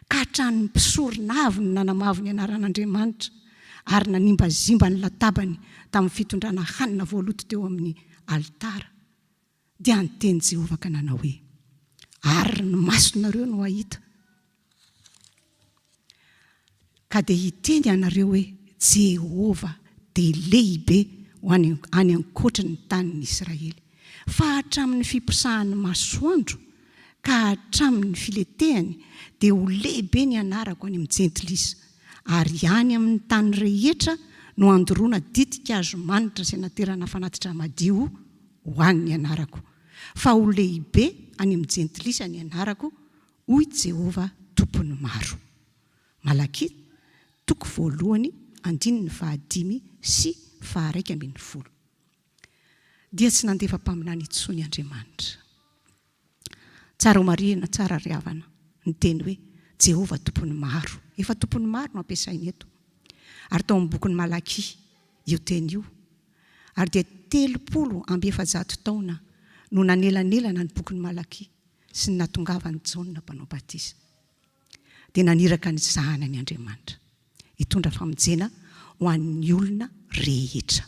ka hatramin'ny mpisorona avy no nanamavo ny anaran'Andriamanitra ary nanimbazimba ny latabany tamin'ny fitondrana hanina voaloto teo amin'ny alitara, dia niteny Jehovah ka nanao hoe, Ary ny masonareo no hahita, ka dia hiteny ianareo hoe, Jehovah dia lehibe ho any any ankoatry ny tanin'ny Israely, fa hatramin'ny fiposahan'ny masoandro ka hatramin'ny filetehany dia ho lehibe ny anarako any amin'ny jentilisa, ary any amin'ny tany rehetra no handoroana ditin-kazo manitra sy hanaterana fanatitra madio ho an'ny anarako, fa ho lehibe any amin'ny jentilisa ny anarako, hoy Jehovah Tompon'ny maro. Malakia, toko voalohany, andininy fahadimy sy faharaika ambinifolo. Dia tsy nandefa mpaminany intsony Andriamanitra. Tsara homarihina tsara ry havana ny teny hoe Jehovah Tompon'ny maro. Efa Tompon'ny maro no ampiasainy eto. Ary tao amin'ny bokin'i Malakia io teny io. Ary dia 430 taona no nanelanelana ny bokin'i Malakia sy ny nahatongavan'i Jaona Mpanao Batisa. Dia naniraka ny Zanany Andriamanitra hitondra famonjena ho an'ny olona rehetra.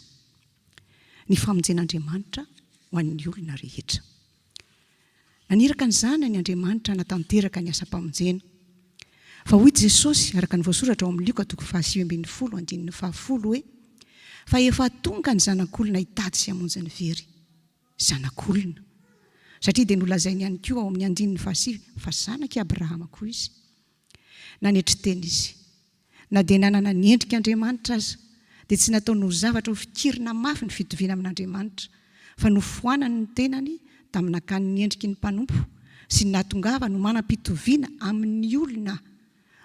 Ny famonjen'Andriamanitra ho an'ny olona rehetra. Naniraka ny Zanany Andriamanitra hanatanteraka ny asam-pamonjena. Fa hoy Jesosy, araka ny voasoratra ao amin'ny Lioka toko faha-19 andininy faha-10 hoe, Fa efa tonga ny Zanak'olona hitady sy hamonjy ny very. Zanak'olona. Satria dia nolazainy ihany koa ao amin'ny andininy faha-9 fa zanak'i Abrahama koa izy. Nanetry tena izy. Na dia nanana ny endrik'Andriamanitra aza, dia tsy nataony ho zavatra ho fikirina mafy ny fitoviana amin'Andriamanitra, fa nofoanany ny tenany tamin'ny nakany ny endriky ny mpanompo sy ny nahatongavany ho manam-pitoviana amin'ny olona,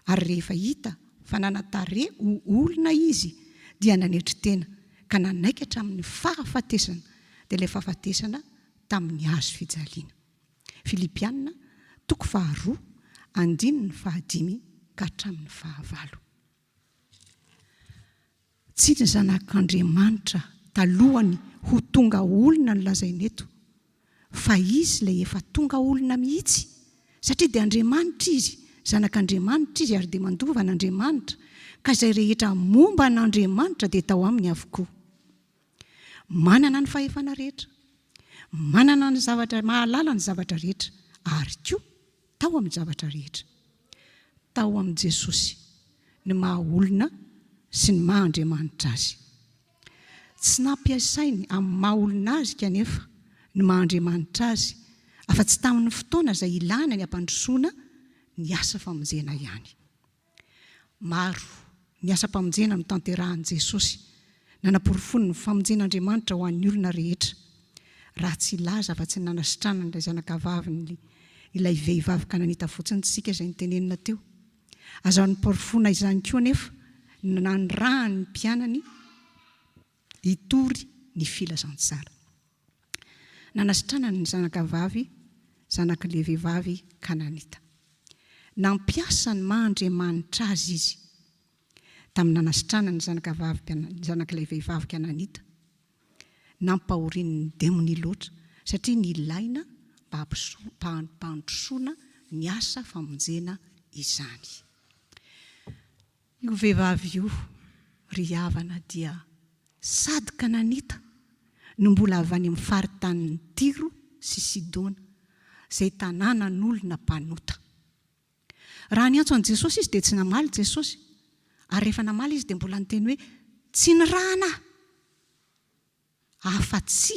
ary rehefa hita fa nanan-tarehy ho olona izy, dia nanetry tena ka nanaiky hatramin'ny fahafatesana, dia ilay fahafatesana tamin'ny hazo fijaliana. Filipiana, toko faharoa, andininy fahadimy ka hatramin'ny fahavalo. Tsy ny Zanak'Andriamanitra talohany ho tonga olona no lazaina eto, fa Izy ilay efa tonga olona mihitsy, satria dia Andriamanitra Izy, Zanak'Andriamanitra Izy ary dia mandova an'Andriamanitra, ka izay rehetra momba an'Andriamanitra dia tao Aminy avokoa. Manana ny fahefana rehetra, manana ny zavatra, mahalala ny zavatra rehetra, ary koa tao amin'ny zavatra rehetra. Tao amin'i Jesosy ny maha olona sy ny maha Andriamanitra azy. Tsy nampiasainy amin'ny maha olona azy kanefa ny maha Andriamanitra azy afa-tsy tamin'ny fotoana izay ilana ny hampandrosoana ny asa famonjena ihany. Maro ny asam-pamonjena notanterahin'i Jesosy, nanaporofoany ny famonjen'Andriamanitra ho an'ny olona rehetra. Raha tsy hilaza afa-tsy ny nanasitranany ilay zanakavavin'ny ilay vehivavy kananita fotsiny isika izay notenenina teo. Azo anoporofoana izany koa anefa ny nanirahany ny mpianany hitory ny filazantsara. Nanasitranany ny zanakavavy zanak'ilay vehivavy kananita. Nampiasa ny maha Andriamanitra azy izy tamin'ny nanasitranany ny zanakavavy zanak'ilay vehivavy kananita. Nampahorian'ny demonia loatra satria nilaina mba hampandrosoana ny asa famonjena izany. Io vehivavy io ry havana dia sady Kananita no mbola avy any amin'ny faritanin'i Tyro sy Sidona, izay tanànan'olona mpanota. Raha niantso an'i Jesosy izy dia tsy namaly Jesosy, ary rehefa namaly izy dia mbola niteny hoe, Tsy nirahana aho. afa-tsy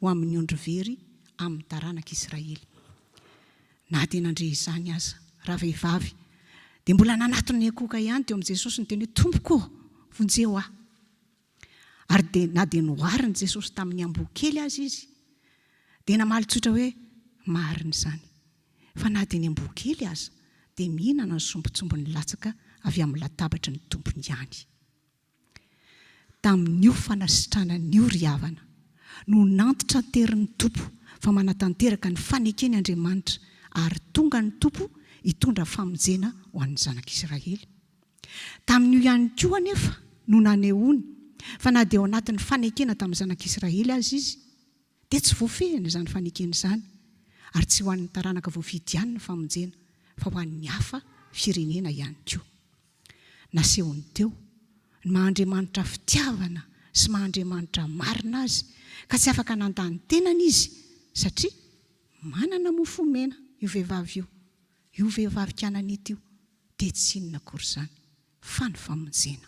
ho amin'ny ondry very amin'ny taranak'Israely. Na dia nandre izany aza ravehivavy, dia mbola nanatona niankohoka ihany teo amin'i Jesosy niteny hoe, Tompoko ô, vonjeo aho. Ary dia na dia noharin'i Jesosy tamin'ny amboa kely aza izy, dia namaly tsotra hoe, Marina izany, fa na dia ny amboa kely aza. dia mihinana ny sombintsombiny latsaka avy amin'ny latabatry ny tompony ihany. Tamin'io fanasitranana io ry havana, no nantitranterin'ny Tompo fa manatanteraka ny fanekeny Andriamanitra ary tonga ny Tompo hitondra famonjena ho an'ny zanak'Israely. Tamin'io ihany koa anefa no nanehoany fa na dia ao anatin'ny fanekena tamin'ny zanak'Israely aza izy, dia tsy voafehiny izany fanekena izany, ary tsy ho an'ny taranaka voafidy ihany ny famonjena, fa ho an'ny hafa firenena ihany koa. Nasehony teo ny maha Andriamanitra fitiavana sy maha Andriamanitra marina Azy, ka tsy afaka nandà ny tenany Izy, satria manana mofo omena io vehivavy io, io vehivavy Kananita io, dia tsy inona akory izany fa ny famonjena.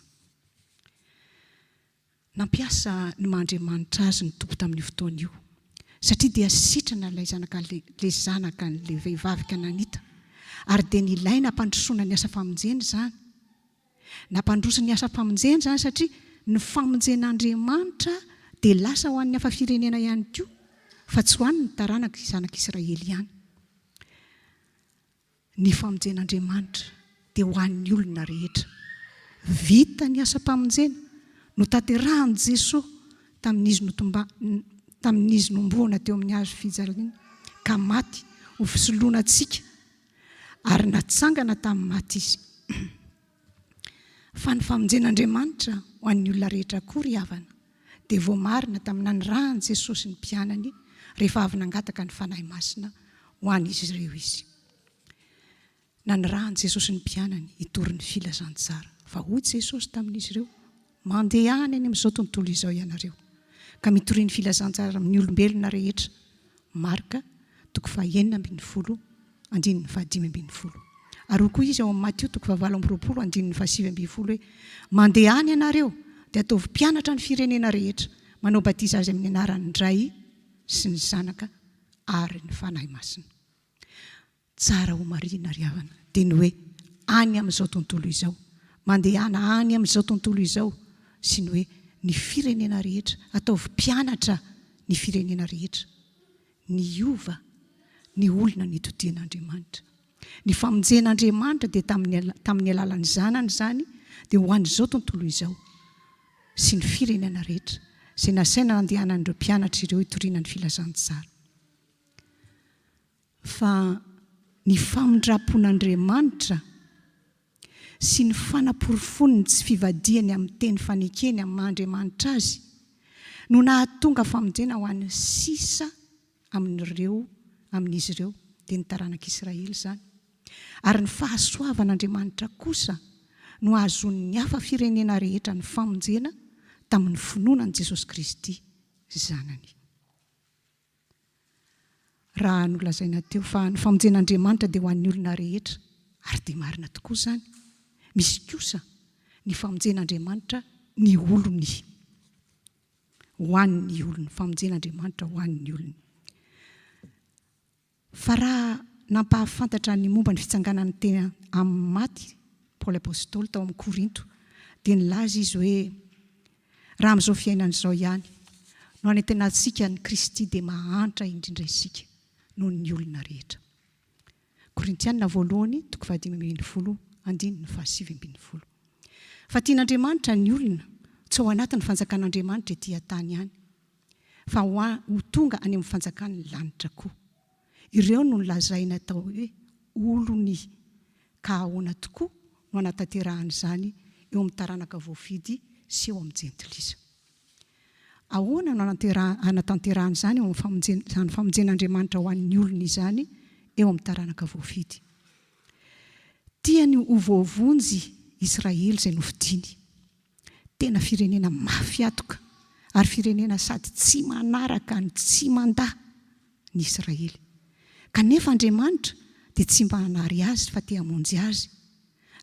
Nampiasa ny maha Andriamanitra azy ny Tompo tamin'io fotoana io, satria dia sitrana ilay zanaka ilay zanaka an'ilay vehivavy Kananita, ary dia nilaina hampandrosoana ny asa famonjena izany. Nampandroso ny asa famonjena izany satria ny famonjen'Andriamanitra dia lasa ho an'ny hafa firenena ihany koa, fa tsy ho an'ny taranak'i zanak'Israely ihany. Ny famonjen'Andriamanitra dia ho an'ny olona rehetra. Vita ny asam-pamonjena notanterahin'i Jesoa tamin'izy notomba tamin'izy nombohana teo amin'ny hazo fijaliana ka maty ho fisoloana antsika ary natsangana tamin'ny maty Izy. Fa ny famonjen'Andriamanitra ho an'ny olona rehetra koa ry havana dia voamarina tamin'ny nanirahan'i Jesosy ny mpianany rehefa avy nangataka ny Fanahy Masina ho an'izy ireo Izy. Nanirahan'i Jesosy ny mpianany hitory ny filazantsara. Fa hoy Jesosy tamin'izy ireo, Mandehana eny amin'izao tontolo izao ianareo, ka mitoria ny filazantsara amin'ny olombelona rehetra. Marka, toko faha-16, andininy faha-15. Ary hoy koa izy ao amin'ny Matio toko faha-28, andininy faha-19 hoe, Mandehana ianareo, dia ataovy mpianatra ny firenena rehetra, manao batisa azy amin'ny anaran'ny Ray sy ny Zanaka ary ny Fanahy Masina. Tsara ho marihina ry havana dia ny hoe any amin'izao tontolo izao, mandehana any amin'izao tontolo izao sy ny hoe ny firenena rehetra, ataovy mpianatra ny firenena rehetra. Niova ny olona nitodian'Andriamanitra. Ny famonjen'Andriamanitra dia tamin'ny tamin'ny alalan'ny Zanany izany dia ho an'izao tontolo izao sy ny firenena rehetra izay nasaina nandehanan'ireo mpianatra ireo hitoriana ny filazantsara. Fa ny famindram-pon'Andriamanitra sy ny fanaporofoany ny tsy fivadihany amin'ny teny fanekeny amin'ny maha Andriamanitra Azy no nahatonga famonjena ho an'ny sisa amin'ireo amin'izy ireo, dia ny taranak'Israely izany. Ary ny fahasoavan'Andriamanitra kosa no ahazoan'ny hafa firenena rehetra ny famonjena tamin'ny finoana an'i Jesosy Kristy Zanany. Raha nolazaina teo fa ny famonjen'Andriamanitra dia ho an'ny olona rehetra, ary dia marina tokoa izany, misy kosa ny famonjen'Andriamanitra ny olony. Ho an'ny olony, famonjen'Andriamanitra ho an'ny olony. Fa raha nampahafantatra ny momba ny fitsanganan'ny tena amin'ny maty Paoly Apostoly tao amin'ny Korinto, dia nilaza izy hoe, Raha amin'izao fiainana izao ihany no anantenantsika an'i Kristy dia mahantra indrindra isika noho ny olona rehetra. Korintiana voalohany toko fahadimy ambinifolo andininy fahasivy ambinifolo. Fa tian'Andriamanitra ny olona tsy ao anatin'ny fanjakan'Andriamanitra ety an-tany ihany, fa ho ho tonga any amin'ny fanjakan'ny lanitra koa. Ireo no nolazaina atao hoe olony, ka ahoana tokoa no hanatanterahana izany eo amin'ny taranaka voafidy sy eo amin'ny jentilisa? Ahoana no hanatanterahana izany eo amin'ny famonjena, izany famonjen'Andriamanitra ho an'ny olony izany eo amin'ny taranaka voafidy? Tiany ho voavonjy Israely izay nofidiny. Tena firenena mafy hatoka ary firenena sady tsy manaraka no tsy mandà ny Israely. Kanefa Andriamanitra dia tsy mba hanary azy fa te hamonjy azy.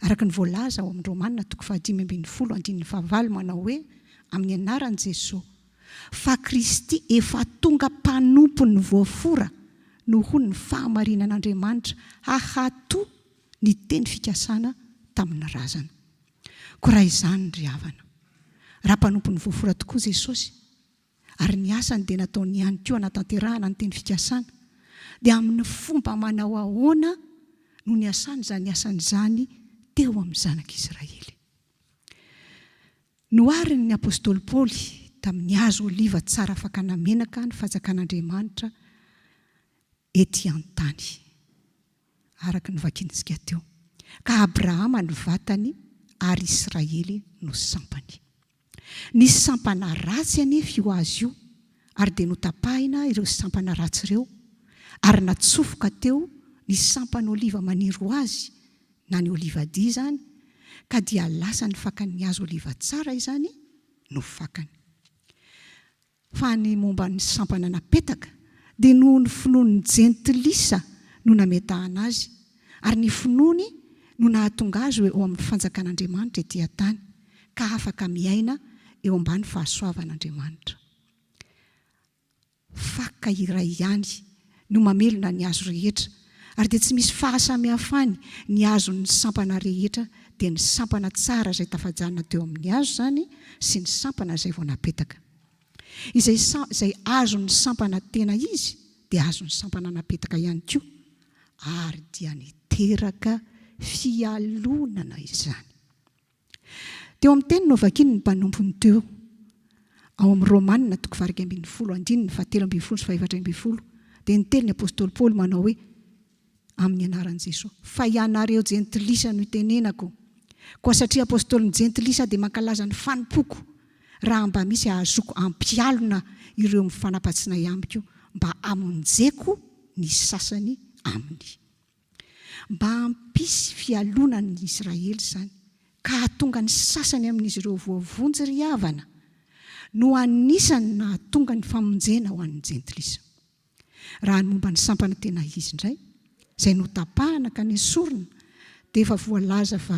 Araka ny voalaza ao amin'ny Romana toko fahadimy ambinifolo andininy fahavalo manao hoe, Amin'ny anaran'i Jesoa, fa Kristy efa tonga mpanompon'ny voafora noho ny fahamarinan'Andriamanitra hahato ny teny fikasana tamin'ny razana. Koa raha izany ry havana, raha mpanompon'ny voafora tokoa Jesosy, ary ny asany dia nataony ihany koa hanatanterahana ny teny fikasana, dia amin'ny fomba manao ahoana no niasany izany asany izany teo amin'ny zanak'Israely. Noharin'ny apostoly Paoly tamin'ny hazo oliva tsara fakana menaka ny fanjakan'Andriamanitra ety an-tany, araka ny novakintsika teo, ka Abrahama no vatany ary Israely no sampany. Nisy sampana ratsy anefa io hazo io, ary dia notapahina ireo sampana ratsy ireo, ary natsofoka teo ny sampan'oliva maniry ho azy, na ny olivadia izany, ka dia lasa ny fakan'ny hazo oliva tsara izany no fakany. Fa ny momba ny sampana napetaka dia noho ny finoan'ny jentilisa no nametahana azy, ary ny finoany no nahatonga azy ho eo amin'ny fanjakan'Andriamanitra ety an-tany, ka afaka miaina eo ambany fahasoavan'Andriamanitra. Faka iray ihany no mamelona ny hazo rehetra, ary dia tsy misy fahasamihafany ny hazon'ny sampana rehetra, dia ny sampana tsara izay tafajanona teo amin'ny hazo izany sy ny sampana izay vao napetaka. Izay izay azon'ny sampana tena izy dia azon'ny sampana napetaka ihany koa, ary dia niteraka fialonana izany. Teo amin'ny teny novakiany ny mpanompony teo, ao amin'ny Romana toko faha-11 andininy fahatelo ambin'ny folo sy faha-14, dia niteny ny apostoly Paoly manao hoe, Amin'ny anaran'i Jesoa, fa ianareo jentilisa no itenenako. Koa satria apostolin'ny jentilisa aho dia mankalaza ny fanompoako, raha mba misy ahazoako hampialona ireo mifanapa-tsinay amiko mba hamonjeko ny sasany aminy. Mba hampisy fialonana ny Israely izany, ka hahatonga ny sasany amin'izy ireo voavonjy ry havana, no anisany nahatonga ny famonjena ho an'ny jentilisa. Raha ny momba ny sampana tena izy indray, izay notapahana ka nesorina, dia efa voalaza fa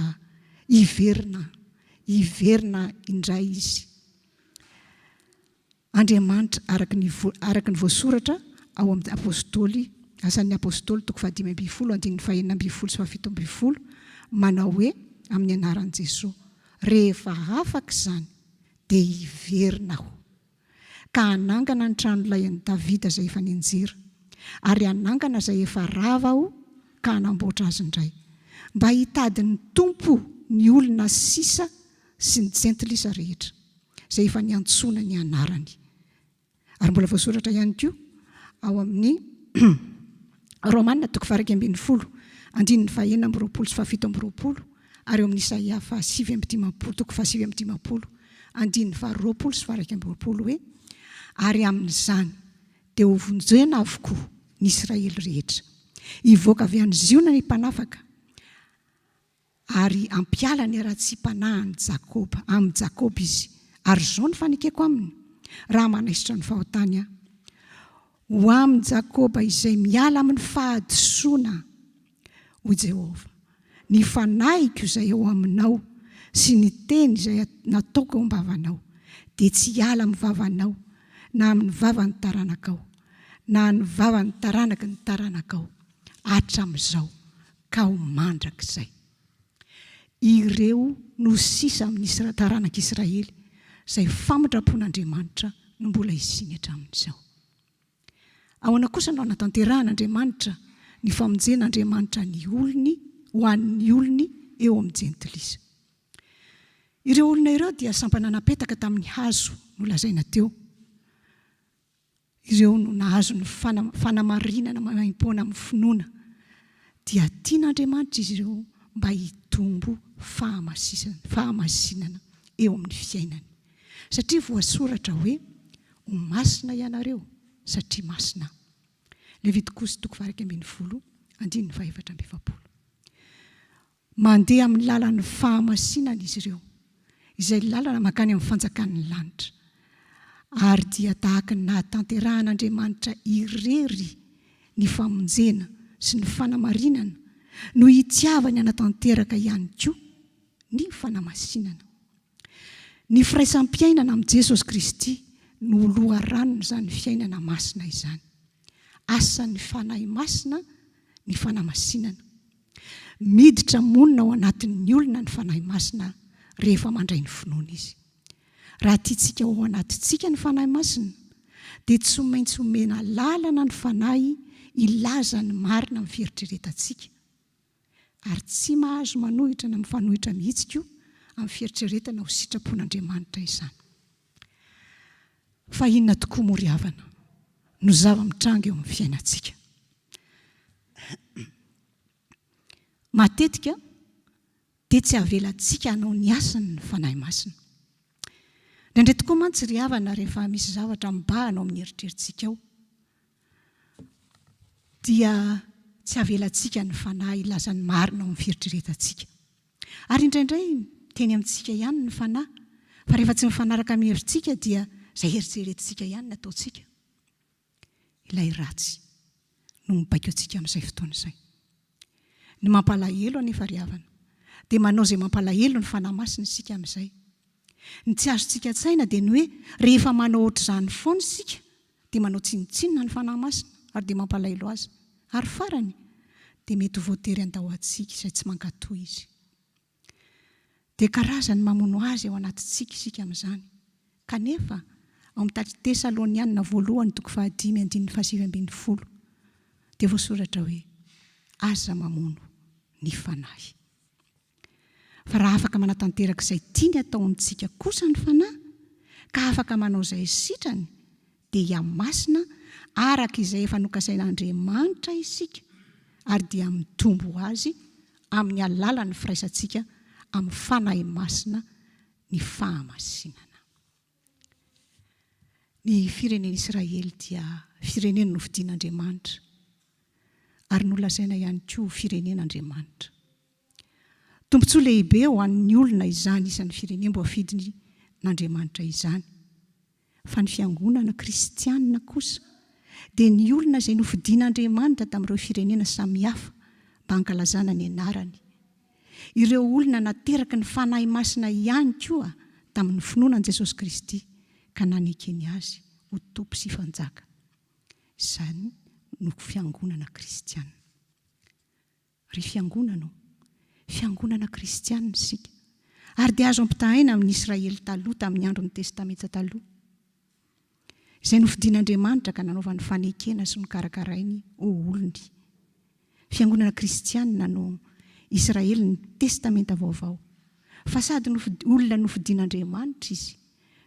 hiverina, hiverina indray izy. Andriamanitra araka ny araka ny voasoratra ao amin'ny Apostoly, Asan'ny Apostoly toko fahadimy ambin'ny folo andininy fahenina ambin'ny folo sy fahafito ambin'ny folo, manao hoe, amin'ny anaran'i Jesoa, rehefa afaka izany dia hiverina aho, ka hanangana ny tranolay an'i Davida izay efa nianjera, ary hanangana izay efa rava aho ka hanamboatra azy indray, mba hitady ny Tompo ny olona sisa sy ny jentilisa rehetra. izay efa niantsoana ny anarany. Ary mbola voasoratra ihany koa ao amin'ny Romana toko faha-11, andininy faha-26 sy faha-27 ary ao amin'ny Isaia faha-59, toko faha-59, andininy faha-20 sy faha-21 hoe, Ary amin'izany dia hovonjena avokoa ny Israely rehetra. Hivoaka avy any Ziona ny mpanafaka, Ary hampiala ny haratsiam-panahin'i Jakoba amin'i Jakoba izy, ary izao no fanekeko aminy, raha manaisotra ny fahotany aho. Ho amin'i Jakoba izay miala amin'ny fahadisoana, hoy Jehovah, ny fanahiko izay eo aminao sy ny teny izay nataoko eo am-bavanao, dia tsy hiala amin'ny vavanao, na amin'ny vavan'ny taranakao, na ny vavan'ny taranaky ny taranakao, hatramin'izao ka ho mandrakizay. Ireo no sisa amin'ny taranak'Israely izay famindram-pon'Andriamanitra no mbola hisiany hatramin'izao. Ahoana kosa no hanatanterahan'Andriamanitra ny famonjen'Andriamanitra ny olony ho an'ny olony eo amin'ny jentilisa? Ireo olona ireo dia sampana napetaka tamin'ny hazo nolazaina teo. Ireo no nahazo ny fanamarinana maimaimpoana amin'ny finoana, dia tian'Andriamanitra izy ireo mba hitombo fahamasinana eo amin'ny fiainany. Satria voasoratra hoe, Ho masina ianareo, satria masina Aho. Levitikosy toko faha-11, andininy faha-44. Mandeha amin'ny lalan'ny fahamasinana izy ireo, izay lalana mankany amin'ny fanjakan'ny lanitra. Ary dia tahaka ny nahatanterahan'Andriamanitra irery ny famonjena sy ny fanamarinana no hitiavany hanatanteraka ihany koa ny fanamasinana. Ny firaisam-piainana amin'i Jesosy Kristy no loharanon'izany fiainana masina izany. Asan'ny Fanahy Masina ny fanamasinana. Miditra monina ao anatin'ny olona ny Fanahy Masina rehefa mandray ny finoana izy. Raha tiantsika ho ao anatintsika ny Fanahy Masina, dia tsy maintsy omena lalana ny Fanahy hilaza ny marina amin'ny fieritreretantsika. Ary tsy mahazo manohitra na mifanohitra mihitsy koa amin'ny fieritreretana ho sitrapon'Andriamanitra izany. Fa inona tokoa moa ry havana no zava-mitranga eo amin'ny fiainantsika? Matetika dia tsy avelantsika hanao ny asany ny Fanahy Masina. Indraindray tokoa mantsy ry havana rehefa misy zavatra mibahana ao amin'ny eritreritsika ao dia tsy avelantsika ny Fanahy hilaza ny marina ao amin'ny fieritreretantsika. Ary indraindray miteny amintsika ihany ny Fanahy fa rehefa tsy mifanaraka amin'ny hevitsika dia izay eritreretintsika ihany no ataontsika. Ilay ratsy no mibaiko antsika amin'izay fotoana izay. Ny mampalahelo anefa ry havana, dia manao izay mampalahelo ny Fanahy Masina isika amin'izay. Ny tsy azontsika an-tsaina dia ny hoe rehefa manao ohatr'izany foana isika dia manao tsinontsinona ny Fanahy Masina ary dia mampalahelo azy. Ary farany, dia mety ho voatery handao antsika izay tsy mankatò izy. Dia karazany mamono azy ao anatintsika isika amin'izany. Kanefa, ao amin'ny Tesalonianina voalohany toko fahadimy andininy fahasivy ambinifolo dia voasoratra hoe, Aza mamono ny Fanahy. Fa raha afaka manatanteraka izay tiany atao amintsika kosa ny Fanahy, ka afaka manao izay sitrany, dia hihamasina araka izay efa nokasain'Andriamanitra isika, ary dia mitombo ho azy amin'ny alalan'ny firaisantsika amin'ny Fanahy Masina ny fahamasinana. Ny firenen'Israely dia firenena nofidin'Andriamanitra, ary nolazaina ihany koa ho firenen'Andriamanitra. Tombontsoa lehibe ho an'ny olona izany isan'ny firenem-boafidin'Andriamanitra izany. Fa ny fiangonana kristianina kosa dia ny olona izay nofidin'Andriamanitra tamin'ireo firenena samihafa mba hankalazana ny anarany. Ireo olona nateraky ny Fanahy Masina ihany koa tamin'ny finoana an'i Jesosy Kristy ka nanekeny Azy ho Tompo sy Mpanjaka. Izany no fiangonana kristianina. Ry fiangonana ô! Fiangonana kristianina isika, ary dia azo ampitahaina amin'ny Israely taloha tamin'ny andron'ny Testamenta Taloha, izay nofidin'Andriamanitra ka nanaovany fanekena sy nokarakarainy ho olony. Fiangonana kristianina no Israelin'ny Testamenta Vaovao, fa sady olona nofidin'Andriamanitra izy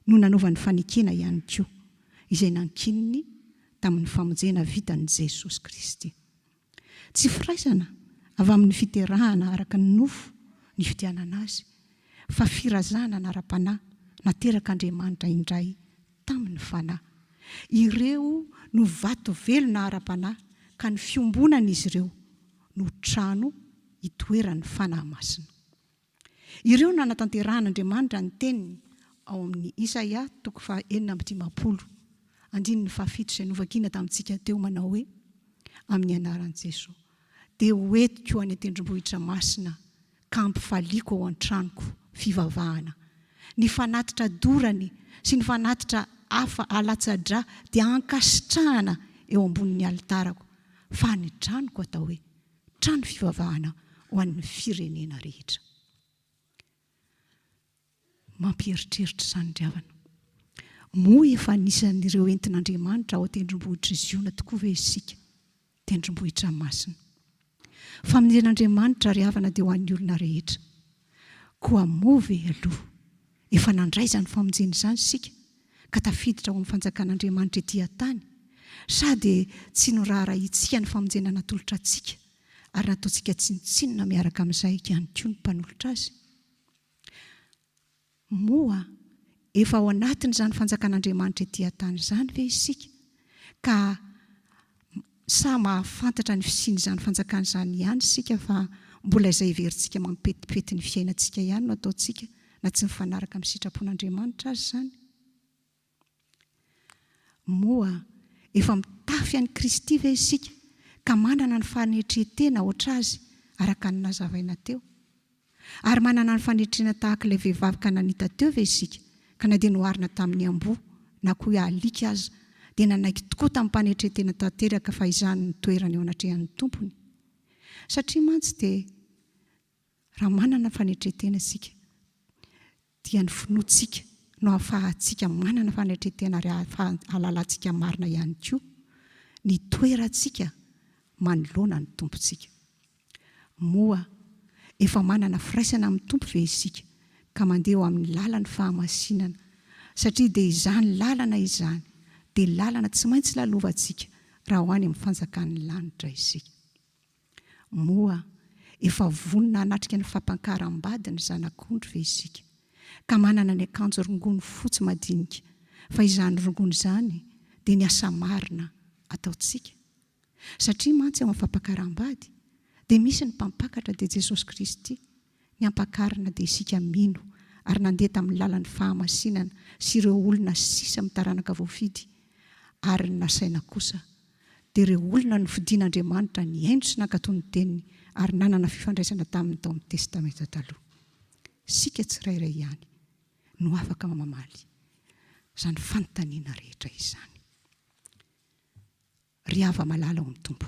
no nanaovany fanekena ihany koa, izay nankininy tamin'ny famonjena vitan'i Jesosy Kristy. Tsy firaisana avy amin'ny fiterahana araka ny nofo ny fidianana azy, fa firazanana ara-panahy naterak'Andriamanitra indray tamin'ny Fanahy. Ireo no vato velona ara-panahy ka ny fiombonan'izy ireo no trano itoeran'ny Fanahy Masina. Ireo no nanatanterahan'Andriamanitra ny teniny ao amin'ny Isaia toko faha 56, andininy fahafito izay novakiana tamintsika teo manao hoe, Amin'ny anaran'i Jesoa, dia ho entiko any an-tendrombohitra masina ka hampifaliako ao an-tranoko fivavahana. Ny fanatitra dorany sy ny fanatitra hafa alatsa-drà dia hankasitrahana eo ambonin'ny alitarako, fa ny tranoko atao hoe, Trano fivavahana ho an'ny firenena rehetra. Mampieritreritra izany ry havana. Moa efa anisan'ireo entin'Andriamanitra ao an-tendrombohitr'i Ziona tokoa ve isika? Tendrombohitra masina. Famonjen'Andriamanitra ry havana dia ho an'ny olona rehetra. Koa moa ve aloha efa nandray izany famonjena izany isika ka tafiditra ao amin'ny fanjakan'Andriamanitra ety an-tany? Sa dia tsy noraharahiantsika ny famonjena natolotra antsika ary nataontsika tsinontsinona miaraka amin'izay ihany koa ny mpanolotra azy? Moa efa ao anatin'izany fanjakan'Andriamanitra ety an-tany izany ve isika ka sa mahafantatra ny fisian'izany fanjakana izany ihany isika fa mbola izay heverintsika mampetipety ny fiainantsika ihany no ataontsika na tsy mifanaraka amin'ny sitrapon'Andriamanitra aza izany? Moa efa mitafy an'i Kristy ve isika ka manana ny fanetren-tena hoatr'Azy araka ny nazavaina teo? Ary manana ny fanetrena tahaka ilay vehivavy kananita teo ve isika, ka na dia noharina tamin'ny amboa na koa hoe alika aza, dia nanaiky tokoa tamim-panetren-tena tanteraka fa izany no toerany eo anatrehan'ny Tompony? Satria mantsy dia raha manana fanetren-tena isika, dia ny finoantsika no ahafahantsika manana fanetren-tena ary ahalalantsika marina ihany koa ny toerantsika manoloana ny Tompontsika. Moa. Efa manana firaisana amin'ny Tompo ve isika ka mandeha ho amin'ny lalan'ny fahamasinana, satria dia izany lalana izany dia lalana tsy maintsy lalovantsika raha ho any amin'ny fanjakan'ny lanitra isika. Moa efa vonona hanatrika ny fampankaram-bady ny Zanak'ondry ve isika, ka manana ny akanjo rongony fotsy madinika, fa izany rongony izany dia ny asa marina ataontsika? Satria mantsy ao amin'ny fampakaram-bady dia misy ny mpampakatra dia Jesosy Kristy, ny ampakarina dia isika mino ary nandeha tamin'ny lalan'ny fahamasinana sy ireo olona sisa amin'ny taranaka voafidy ary ny nasaina kosa dia ireo olona nofidin'Andriamanitra nihaino sy nankatò ny teniny ary nanana fifandraisana taminy tao amin'ny Testamenta Taloha. Isika tsirairay ihany no afaka mamaly izany fanontaniana rehetra izany. Ry hava-malala ao amin'ny Tompo.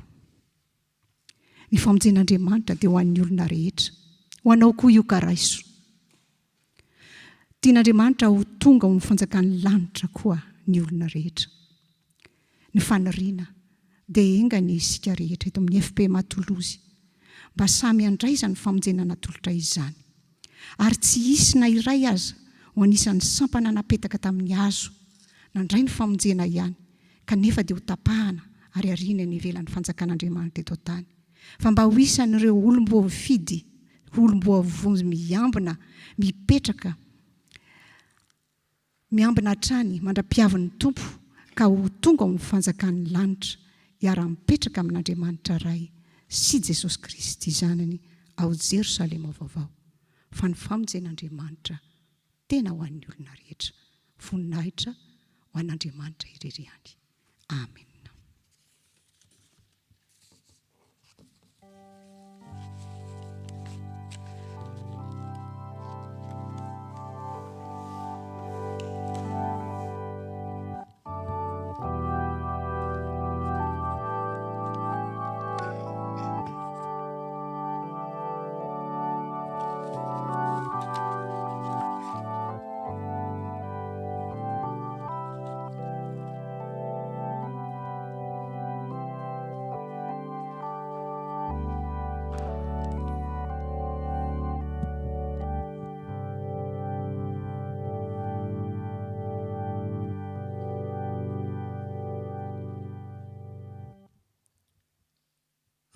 Ny famonjen'Andriamanitra dia ho an'ny olona rehetra. Ho anao koa io ka raiso. Tian'Andriamanitra ho tonga ao amin'ny fanjakan'ny lanitra koa ny olona rehetra. Ny faniriana dia enga anie isika rehetra eto amin'ny FPMA Toulouse mba samy handray izany famonjena natolotra izany. Ary tsy hisy na iray aza ho anisan'ny sampana napetaka tamin'ny hazo nandray ny famonjena ihany kanefa dia ho tapahana ary ariana eny ivelan'ny fanjakan'Andriamanitra eto an-tany, fa mba ho isan'ireo olom-boafidy, olom-boavonjy miambina, mipetraka, miambina hatrany mandra-piavin'ny Tompo ka ho tonga ao amin'ny fanjakan'ny lanitra, hiara-mipetraka amin'Andriamanitra Ray sy Jesosy Kristy Zanany ao Jerosalema vaovao, fa ny famonjen'Andriamanitra tena ho an'ny olona rehetra. Voninahitra ho an'Andriamanitra irery ihany. Amena.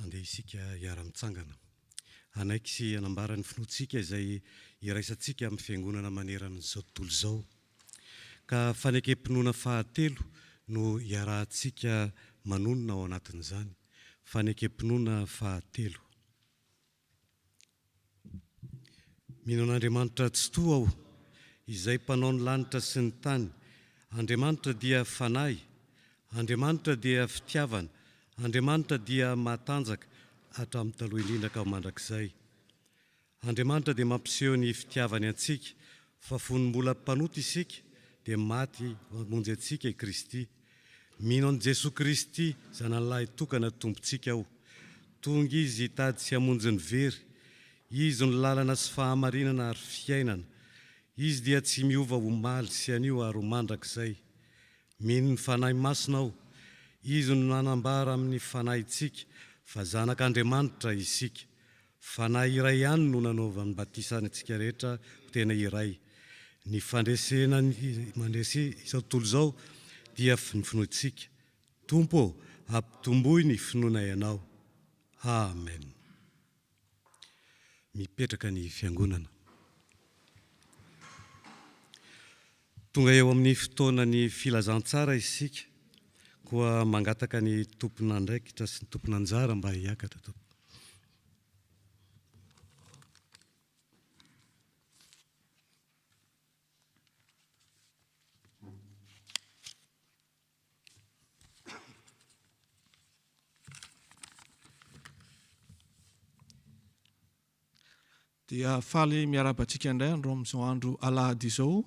Andeha isika hiara-mitsangana, hanaiky sy hanambara ny finoantsika izay iraisantsika amin'ny Fiangonana manerana izao tontolo izao. Ka fanekem-pinoana fahatelo no iarahantsika manonona ao anatin'izany, fanekem-pinoana fahatelo. Mino an'Andriamanitra Tsitoha aho, Izay Mpanao ny lanitra sy ny tany. Andriamanitra dia Fanahy. Andriamanitra dia fitiavana. Andriamanitra dia matanjaka hatramin'ny taloha indrindra ka ho mandrakizay. Andriamanitra dia mampiseho ny fitiavany antsika, fa fony mbola mpanota isika, dia maty hamonjy antsika i Kristy. Mino an'i Jesoa Kristy, Zanany Lahy Tokana Tompontsika aho. Tonga Izy hitady sy hamonjy ny very. Izy no lalana sy fahamarinana ary fiainana. Izy dia tsy miova omaly sy anio ary ho mandrakizay. Mino ny Fanahy Masina aho. Izy no nanambara amin'ny fanahintsika fa zanak'Andriamanitra isika. Fanahy iray ihany no nanaovany batisa antsika rehetra ho tena iray. Ny fandresena ny mandresy izao tontolo izao dia ny finoantsika. Tompo ô, ampitomboy ny finoanay Anao. Amen. Mipetraka ny Fiangonana. Tonga eo amin'ny fotoanan'ny filazantsara isika, koa mangataka ny tompon'andraikitra sy ny tompon'anjara mba hiakatra, tompoko. Dia faly miarahaba antsika indray andro amin'izao andro alahady izao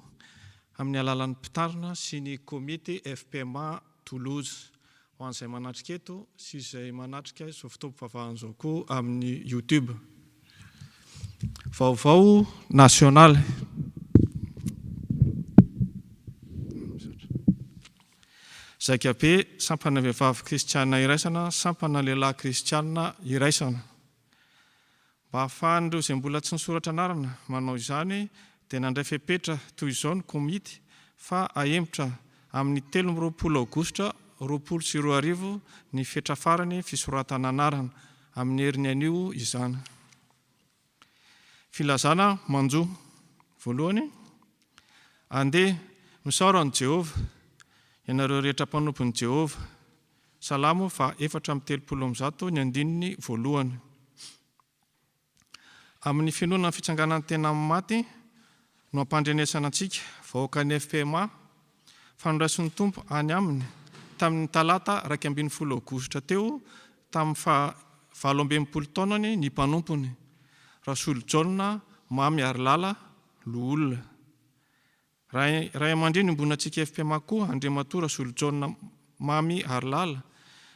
amin'ny alalan'ny mpitarina sy ny komity FPMA Toulouse. Ho an'izay manatrika eto sy izay manatrika izao fotoam-pivavahana izao koa amin'ny YouTube. Vaovao nasionaly. Zaikabe, sampana vehivavy kristiana iraisana, sampana lehilahy kristiana iraisana. Mba hahafahan'ireo izay mbola tsy nisoratra anarana manao izany dia nandray fepetra toy izao ny komity fa ahemotra amin'ny 23 aogositra 2020 ny fetra farany fisoratana anarana, amin'ny heriny anio izany. Filazana manjo. Voalohany, Andeha, misaora an'i Jehovah, ianareo rehetra mpanompon'i Jehovah. Salamo faha 134 ny andininy voalohany. Amin'ny finoana ny fitsanganan'ny tena amin'ny maty no ampandrenesana antsika, vahoakan'ny fpma, fa noraisin'ny Tompo any aminy tamin'ny talata 11 aogositra teo tamin'ny faha 68 taonany ny mpanompony, Rasolojaona Mamy Harilala, loholona. Ray ray aman-dreny iombonantsika fpma koa Andriamatoa Rasolojaona Mamy Harilala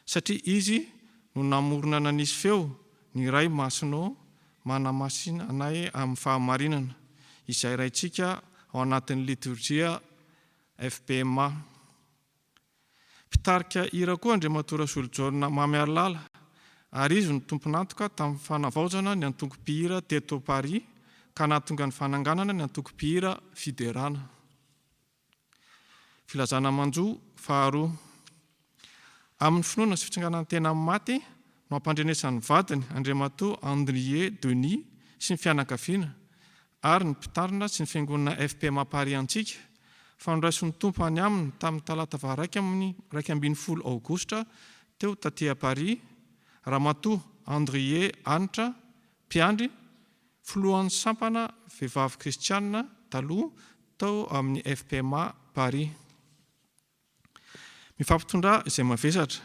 satria izy no namorona nanisy feo ny Ray Masina manamasina anay amin'ny fahamarinana izay raintsika ao anatin'ny litorjia fpma. Mpitarika hira koa Andriamatoa Rasolojaona Mamy Harilala ary izy no tompon'antoka tamin'ny fanavaozana ny antoko mpihira teto Paris ka nahatonga ny fananganana ny antoko mpihira Fiderana. Filazana manjo faharoa. Amin'ny finoana sy fitsanganan-tena amin'ny maty no ampandrenesan'ny vadiny Andriamatoa Andrie Denis sy ny fianakaviana ary ny mpitarina sy ny fiangonana fpma Paris antsika fa noraisin'ny Tompo any aminy tamin'ny talata faha 11 aogositra teo taty Paris Ramatoa Andrie Hanitra Mpiandry, filohan'ny sampana vehivavy kristiana taloha tao amin'ny fpma Paris. Mifampitondrà izay mavesatra,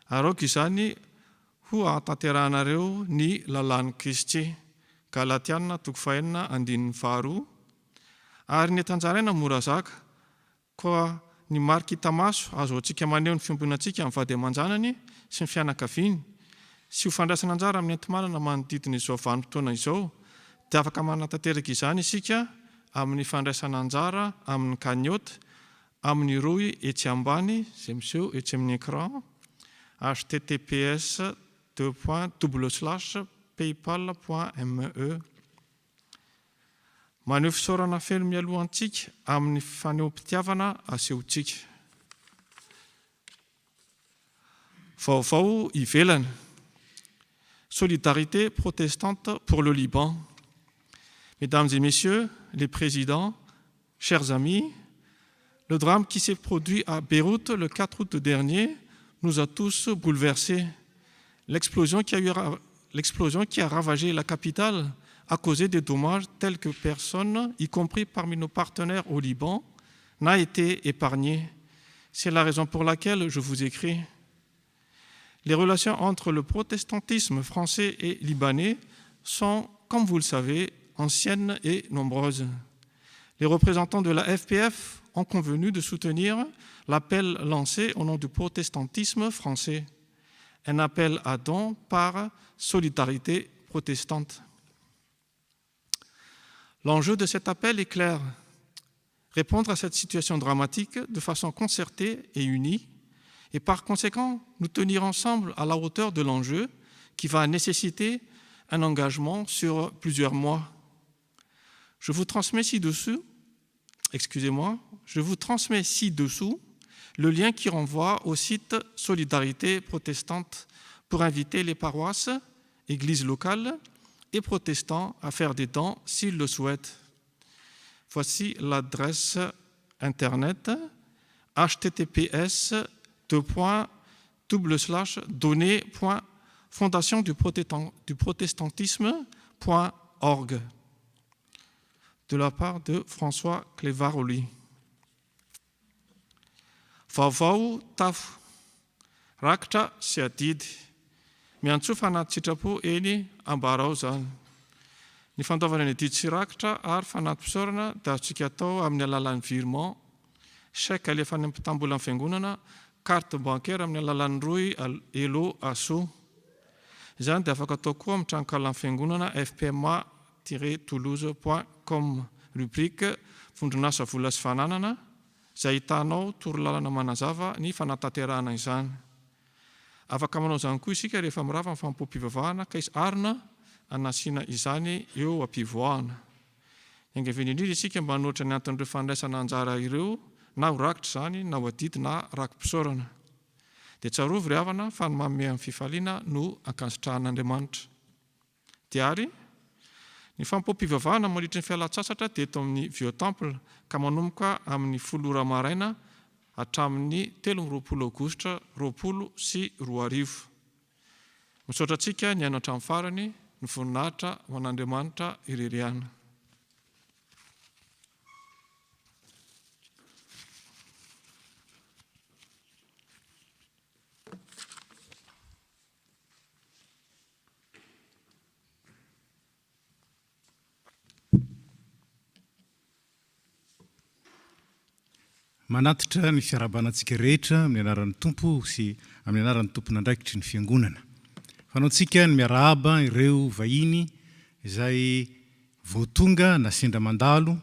ary aoka izany ho ahatanterahanareo ny lalàn'i Kristy. Galatiana toko fahenina andininy faharoa Ary ny entan-jaraina mora zaka, koa ny marika hita maso ahazoantsika maneho ny fiombonantsika amin'ny vady aman-janany sy ny fianakaviany, sy ho fandraisana anjara amin'ny enti-manana manodidina izao vanim-potoana izao, dia afaka manatanteraka izany isika amin'ny fandraisana anjara amin'ny cagnotte Amin'ny rohy etsy ambany izay miseho etsy amin'ny écran, https deux points double slash paypal point me. Maneho fisaorana feno mialoha antsika amin'ny fanehoam-pitiavana asehontsika. Vaovao ivelany. Solidarité protestante pour le Liban. Mesdames et messieurs les présidents, chers amis, le drame qui s'est produit à Beyrouth le 4 août dernier nous a tous bouleversés. L'explosion qui a eu l'explosion qui a ravagé la capitale a causé des dommages tels que personne, y compris parmi nos partenaires au Liban, n'a été épargné. C'est la raison pour laquelle je vous écris. Les relations entre le protestantisme français et libanais sont, comme vous le savez, anciennes et nombreuses. Les représentants de la FPF ont convenu de soutenir l'appel lancé au nom du protestantisme français, un appel à dons par solidarité protestante. L'enjeu de cet appel est clair. Répondre à cette situation dramatique de façon concertée et unie, et par conséquent nous tenir ensemble à la hauteur de l'enjeu qui va nécessiter un engagement sur plusieurs mois. Je vous transmets ci-dessous, excusez-moi, je vous transmets ci-dessous le lien qui renvoie au site Solidarité protestante pour inviter les paroisses, églises locales et protestants à faire des dons s'ils le souhaitent. Voici l'adresse internet https données.fondation du protestantisme.org de la part de François Clévaroli. Vaovao tafo, rakitra sy adidy. Miantsoa fanati-tsitrapo eny ambarao izany. Ny fandoavana ny adidy sy rakitra ary fanati-pisaorana dia azontsika atao amin'ny alalan'ny virement, chèque alefa any amin'ny mpitam-bolan'ny fiangonana, carte bancaire amin'ny alalan'ny rohy Hello Asso. Izany dia afaka atao koa amin'ny tranonkalan'ny fiangonana fpma-toulouse point com, rubrique Vondron'asa vola sy fananana, izay ahitanao torolalana manazava ny fanatanterahana izany. Afaka manao izany koa isika rehefa mirava ny fanompoam-pivavahana ka hisy arina hanasina izany eo am-pivoahana. Iangaviana indrindra isika mba hanoatra ny anton'ireo fandraisana anjara ireo na ho rakitra izany na ho adidy na raki-pisaorana. Dia tsarovy ry havana fa ny manome amin'ny fifaliana no ankasitrahan'Andriamanitra. Dia ary, ny fanompoam-pivavahana mandritry ny fialan-tsasatra dia eto amin'ny Vieux Temple ka manomboka amin'ny folo ora maraina hatramin'ny 23 aogositra 2020. Misaotra antsika nihaino hatramin'ny farany, ny voninahitra ho an'Andriamanitra irery ihany. Manatitra ny fiarahabana antsika rehetra amin'ny anaran'ny Tompo sy amin'ny anaran'ny tompon'andraikitry ny Fiangonana. Fanaontsika ny miarahaba ireo vahiny izay vao tonga na sendra mandalo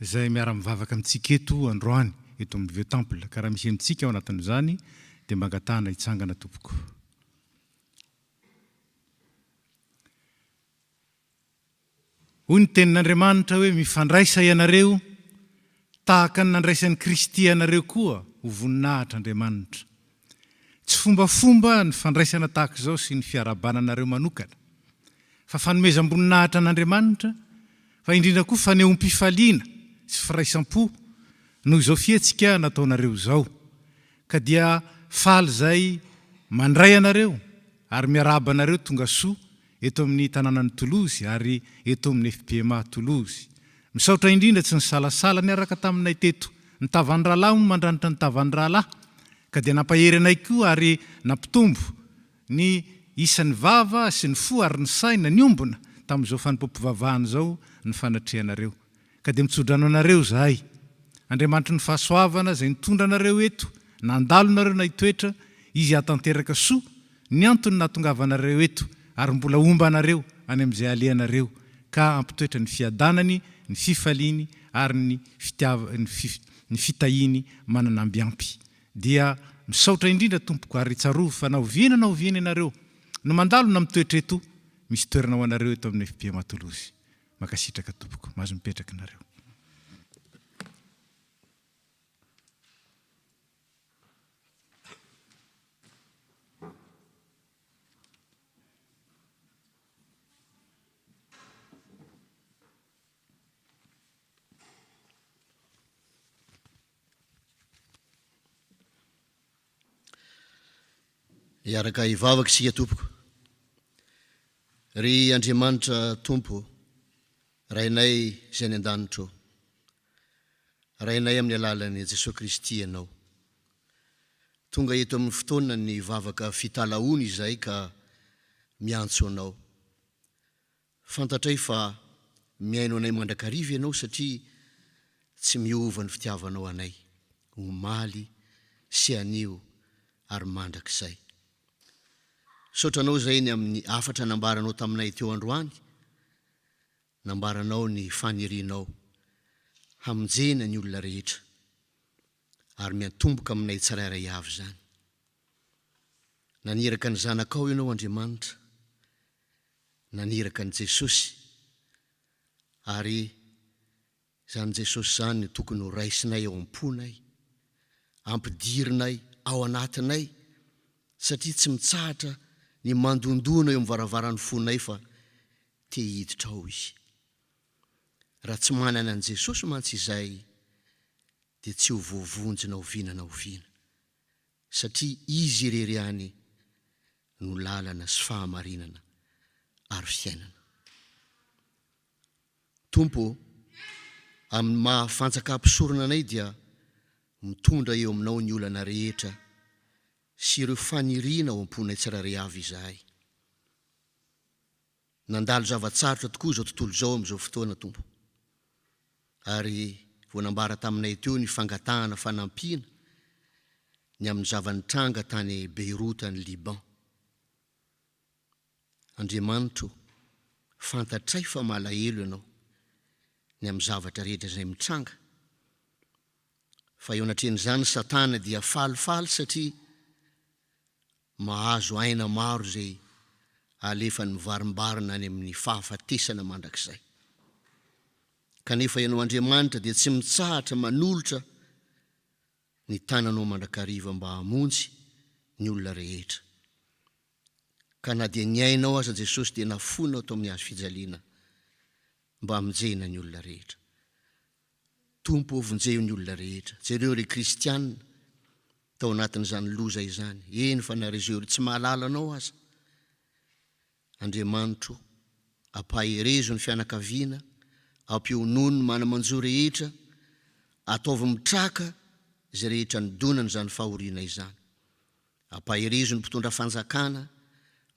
izay miara-mivavaka amintsika eto androany eto amin'ny Vieux Temple. Ka raha misy amintsika ao anatin'izany dia mba angatahana hitsangana tompoko. Hoy ny Tenin'Andriamanitra hoe, Mifandraisa ianareo, tahaka ny nandraisan'i Kristy anareo koa ho voninahitr'Andriamanitra. Tsy fombafomba ny fandraisana tahaka izao sy ny fiarahabana anareo manokana, fa fanomezam-boninahitra an'Andriamanitra, fa indrindra koa fanehoam-pifaliana sy firaisam-po noho izao fihetsika nataonareo izao. Ka dia faly izay mandray anareo ary miarahaba anareo tonga soa eto amin'ny tanànan'i Toulouse ary eto amin'ny FPMA Toulouse. Misaotra indrindra tsy nisalasala niaraka taminay teto. Ny tavan'ny rahalahy hono mandranitra ny tavan'ny rahalahy. Ka dia nampahery anay koa ary nampitombo ny isan'ny vava sy ny fo ary ny saina niombona tamin'izao fanompoam-pivavahana izao ny fanatrehanareo. Ka dia mitsodrano anareo izahay. Andriamanitry ny fahasoavana izay nitondra anareo eto, nandalo nareo na hitoetra, Izy hahatanteraka soa ny antony nahatongavanareo eto ary mbola homba anareo any amin'izay alehanareo ka hampitoetra ny fiadanany, ny fifaliany ary ny fitiava ny fitahiany manana amby ampy. Dia misaotra indrindra tompoko ary tsarovy fa na oviana na oviana ianareo no mandalo na mitoetra eto, misy toerana ho anareo eto amin'ny FPMA Toulouse. Mankasitraka tompoko. Mahazo mipetraka nareo. Hiaraka hivavaka isika tompoko. Ry Andriamanitra Tompo ô, Rainay izay any an-danitra ô, Rainay amin'ny alalan'i Jesoa Kristy Ianao. Tonga eto amin'ny fotoana ny vavaka fitalahoana izahay ka miantso Anao. Fantatray fa mihaino anay mandrakariva Ianao satria tsy miova ny fitiavanao anay, omaly sy anio ary mandrakizay. Misaotra anao izay ny amin'ny hafatra nambaranao taminay teo androany, nambaranao ny fanirianao hamonjena ny olona rehetra ary miantomboka aminay tsirairay avy izany. Naniraka ny zanakao ianao Andriamanitra, naniraka an'i Jesosy ary Izany Jesosy izany no tokony ho raisinay ao am-ponay, ampidirinay ao anatinay, satria tsy mitsahatra ny mandondona eo amin'ny varavaran'ny fonay fa te hiditra ao Izy. Raha tsy manana an'i Jesosy mantsy izahay dia tsy ho voavonjy na oviana na oviana, satria Izy irery ihany no lalana sy fahamarinana ary fiainana. Tompo ô, amin'ny maha fanjakà-mpisorona anay dia mitondra eo aminao ny olana rehetra sy ireo faniriana ao am-ponay tsirairay avy izahay. Nandalo zava-tsarotra tokoa izao tontolo izao amin'izao fotoana, Tompo. Ary vao nambara taminay teo ny fangatahana fanampiana ny amin'ny zava-nitranga tany Beyrouth any Liban. Andriamanitra ô, fantatray fa malahelo Ianao ny amin'ny zavatra rehetra izay mitranga. Fa eo anatrehan'izany Satana dia falifaly satria mahazo aina maro izay. Alefany mivarimbarina any amin'ny fahafatesana mandrakizay. Kanefa Ianao Andriamanitra dia tsy mitsahatra manolotra ny tananao mandrakariva mba hamonjy ny olona rehetra. Ka na dia ny ainao aza Jesosy dia nafoinao tao amin'ny hazo fijaliana mba hamonjena ny olona rehetra. Tompo ô vonjeo ny olona rehetra. Jereo ry kristiana tao anatin'izany loza izany, eny fa na ry zeo tsy mahalala anao aza. Andriamanitro ô, ampaherezo ny fianakaviana, ampionony ny mana-manjo rehetra, ataovy mitraka izay rehetra nidonana izany fahoriana izany. Ampaherezo ny mpitondra fanjakana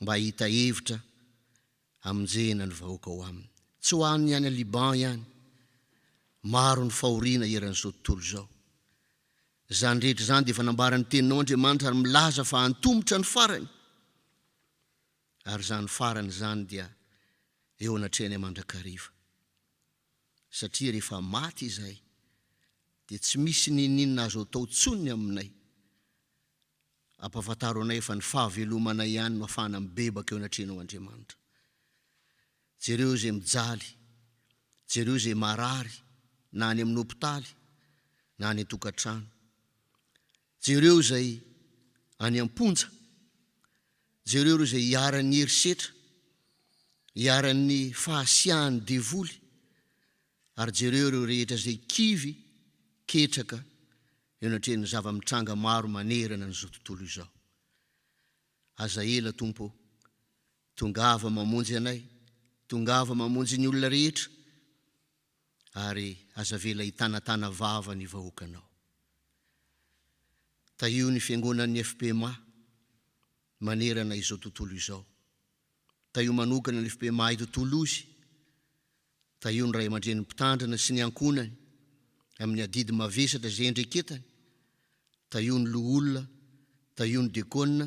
mba hahita hevitra hamonjena ny vahoaka ao aminy. Tsy ho an'ny any Liban ihany. Maro ny fahoriana eran'izao tontolo izao. Izany rehetra izany dia efa nambaran'ny Teninao Andriamanitra ary milaza fa antomotra ny farany. Ary izany farany izany dia eo anatrehanay mandrakariva. Satria rehefa maty izahay dia tsy misy n'inon'inona azo atao intsony ny aminay. Ampahafantaro anay fa ny fahavelomanay ihany no afahana mibebaka eo anatrehanao Andriamanitra. Jereo izay mijaly, jereo izay marary na any amin'ny hopitaly na any an-tokantrano. Jereo izay any am-ponja, jereo ireo izay iharan'ny herisetra, iharan'ny fahasiahan'ny devoly, ary jereo ireo rehetra izay kivy, ketraka eo anatrehan'ny zava-mitranga maro manerana an'izao tontolo izao. Aza ela, Tompo ô, tongava mamonjy anay, tongava mamonjy ny olona rehetra, ary aza avela hitanatana vava ny vahoakanao. Tahio ny Fiangonan'ny FPMA manerana izao tontolo izao. Tahio manokana ny FPMA eto Toulouse. Tahio ny ray aman-dreny mpitandrina sy ny ankohonany amin'ny adidy mavesatra izay iandreketany. Tahio ny loholona, tahio ny dekona,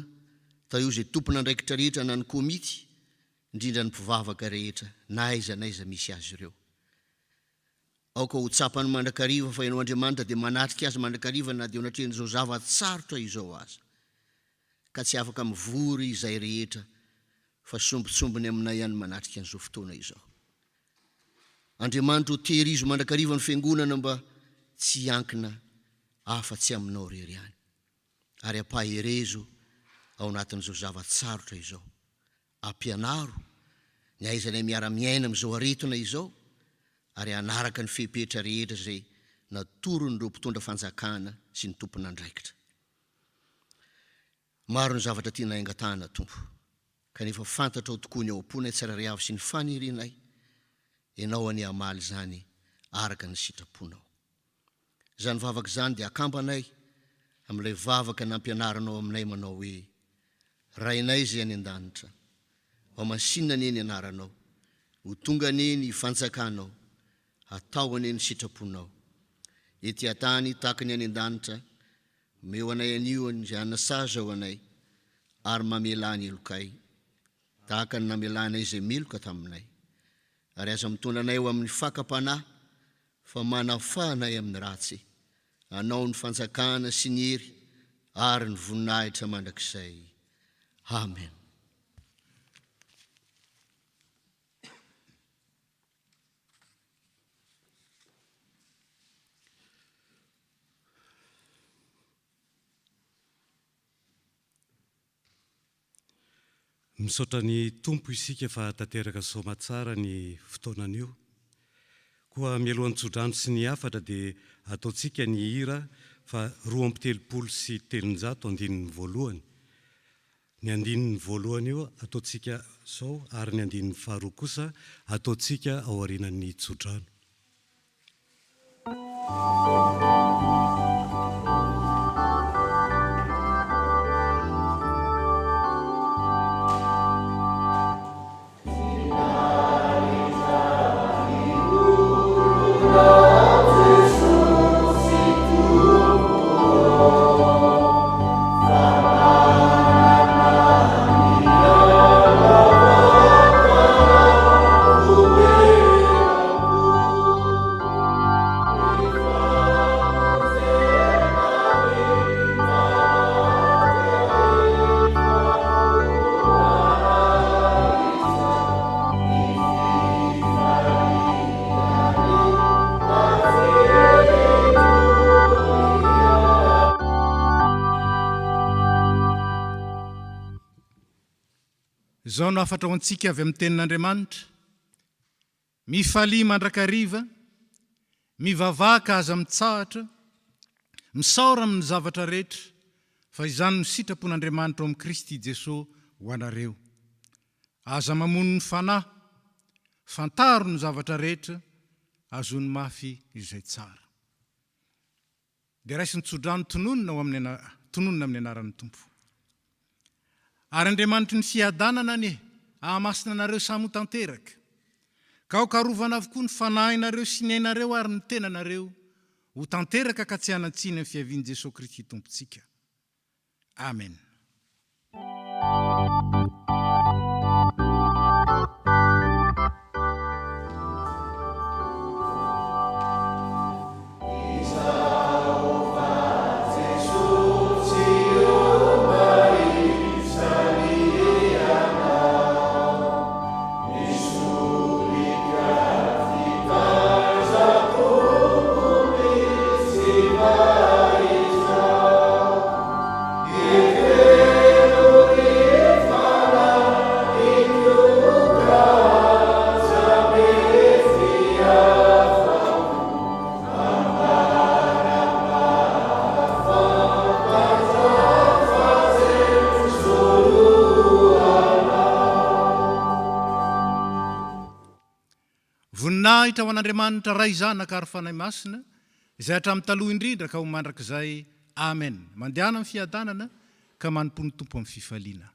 tahio izay tompon'andraikitra rehetra na ny komity, indrindra ny mpivavaka rehetra na aiza na aiza misy azy ireo. Aoka ho tsapany mandrakariva fa Ianao Andriamanitra dia manatrika azy mandrakariva na dia eo anatrehan'izao zava-tsarotra izao aza, ka tsy afaka mivory izay rehetra fa sombintsombiny aminay ihany manatrika an'izao fotoana izao. Andriamanitra ô tehirizo mandrakariva ny Fiangonana mba tsy hiankina afa-tsy Aminao irery ihany, ary ampaherezo ao anatin'izao zava-tsarotra izao. Ampianaro ny ahaizanay miara-miaina amin'izao aretina izao ary hanaraka ny fepetra rehetra izay natoron'ireo mpitondra fanjakana sy ny tompon'andraikitra. Maro ny zavatra tianay angatahana Tompo, kanefa fantatrao tokoa ny ao am-ponay tsirairay avy sy ny fanirianay, Ianao anie hamaly izany araka ny sitraponao. Izany vavaka izany dia akambanay amin'ilay vavaka nampianarinao aminay manao hoe, Rainay izay any an-danitra, hohamasinina anie ny anaranao, ho tonga anie ny fanjakanao, hatao anie ny sitraponao, ety an-tany tahaka ny any an-danitra, omeo anay anio izay hanasazy ao anay, ary mamelà ny helokay, tahaka ny namelanay izay meloka taminay. Ary aza mitondra anay ho amin'ny fakam-panahy, fa manafaha anay amin'ny ratsy. Anao ny fanjakana sy ny hery ary ny voninahitra mandrakizay. Amen. Misaotra ny Tompo isika fa tanteraka soamatsara ny fotoana anio. Koa mialohan'ny tsodrano sy ny hafatra dia ataontsika ny hira fa 332 andininy voalohany. Ny andininy voalohany io ataontsika zao ary ny andininy faharoa kosa ataontsika ao aorianan'ny tsodrano. Izao no hafatra ho antsika avy amin'ny Tenin'Andriamanitra, Mifalia mandrakariva, mivavaha ka aza mitsahatra, misaora amin'ny zavatra rehetra, fa izany no sitrapon'Andriamanitra ao amin'i Kristy Jesoa ho anareo. Aza mamono ny fanahy, fantaro ny zavatra rehetra, azony mafy izay tsara. Dia raiso ny tsodrano tononina ao amin'ny tononina amin'ny anaran'ny Tompo. Ary Andriamanitry ny fiadanana anie hahamasina anareo samy ho tanteraka, ka aoka harovana avokoa ny fanahinareo sy ny ainareo ary ny tenanareo ho tanteraka ka tsy hanan-tsiny amin'ny fiavian'i Jesoa Kristy Tompontsika. Amen. Voninahitra ho an'Andriamanitra Ray Zanaka ary Fanahy Masina, izay hatramin'ny taloha indrindra ka ho mandrakizay. Amen. Mandehana amin'ny fiadanana ka manompoa ny Tompo amin'ny fifaliana.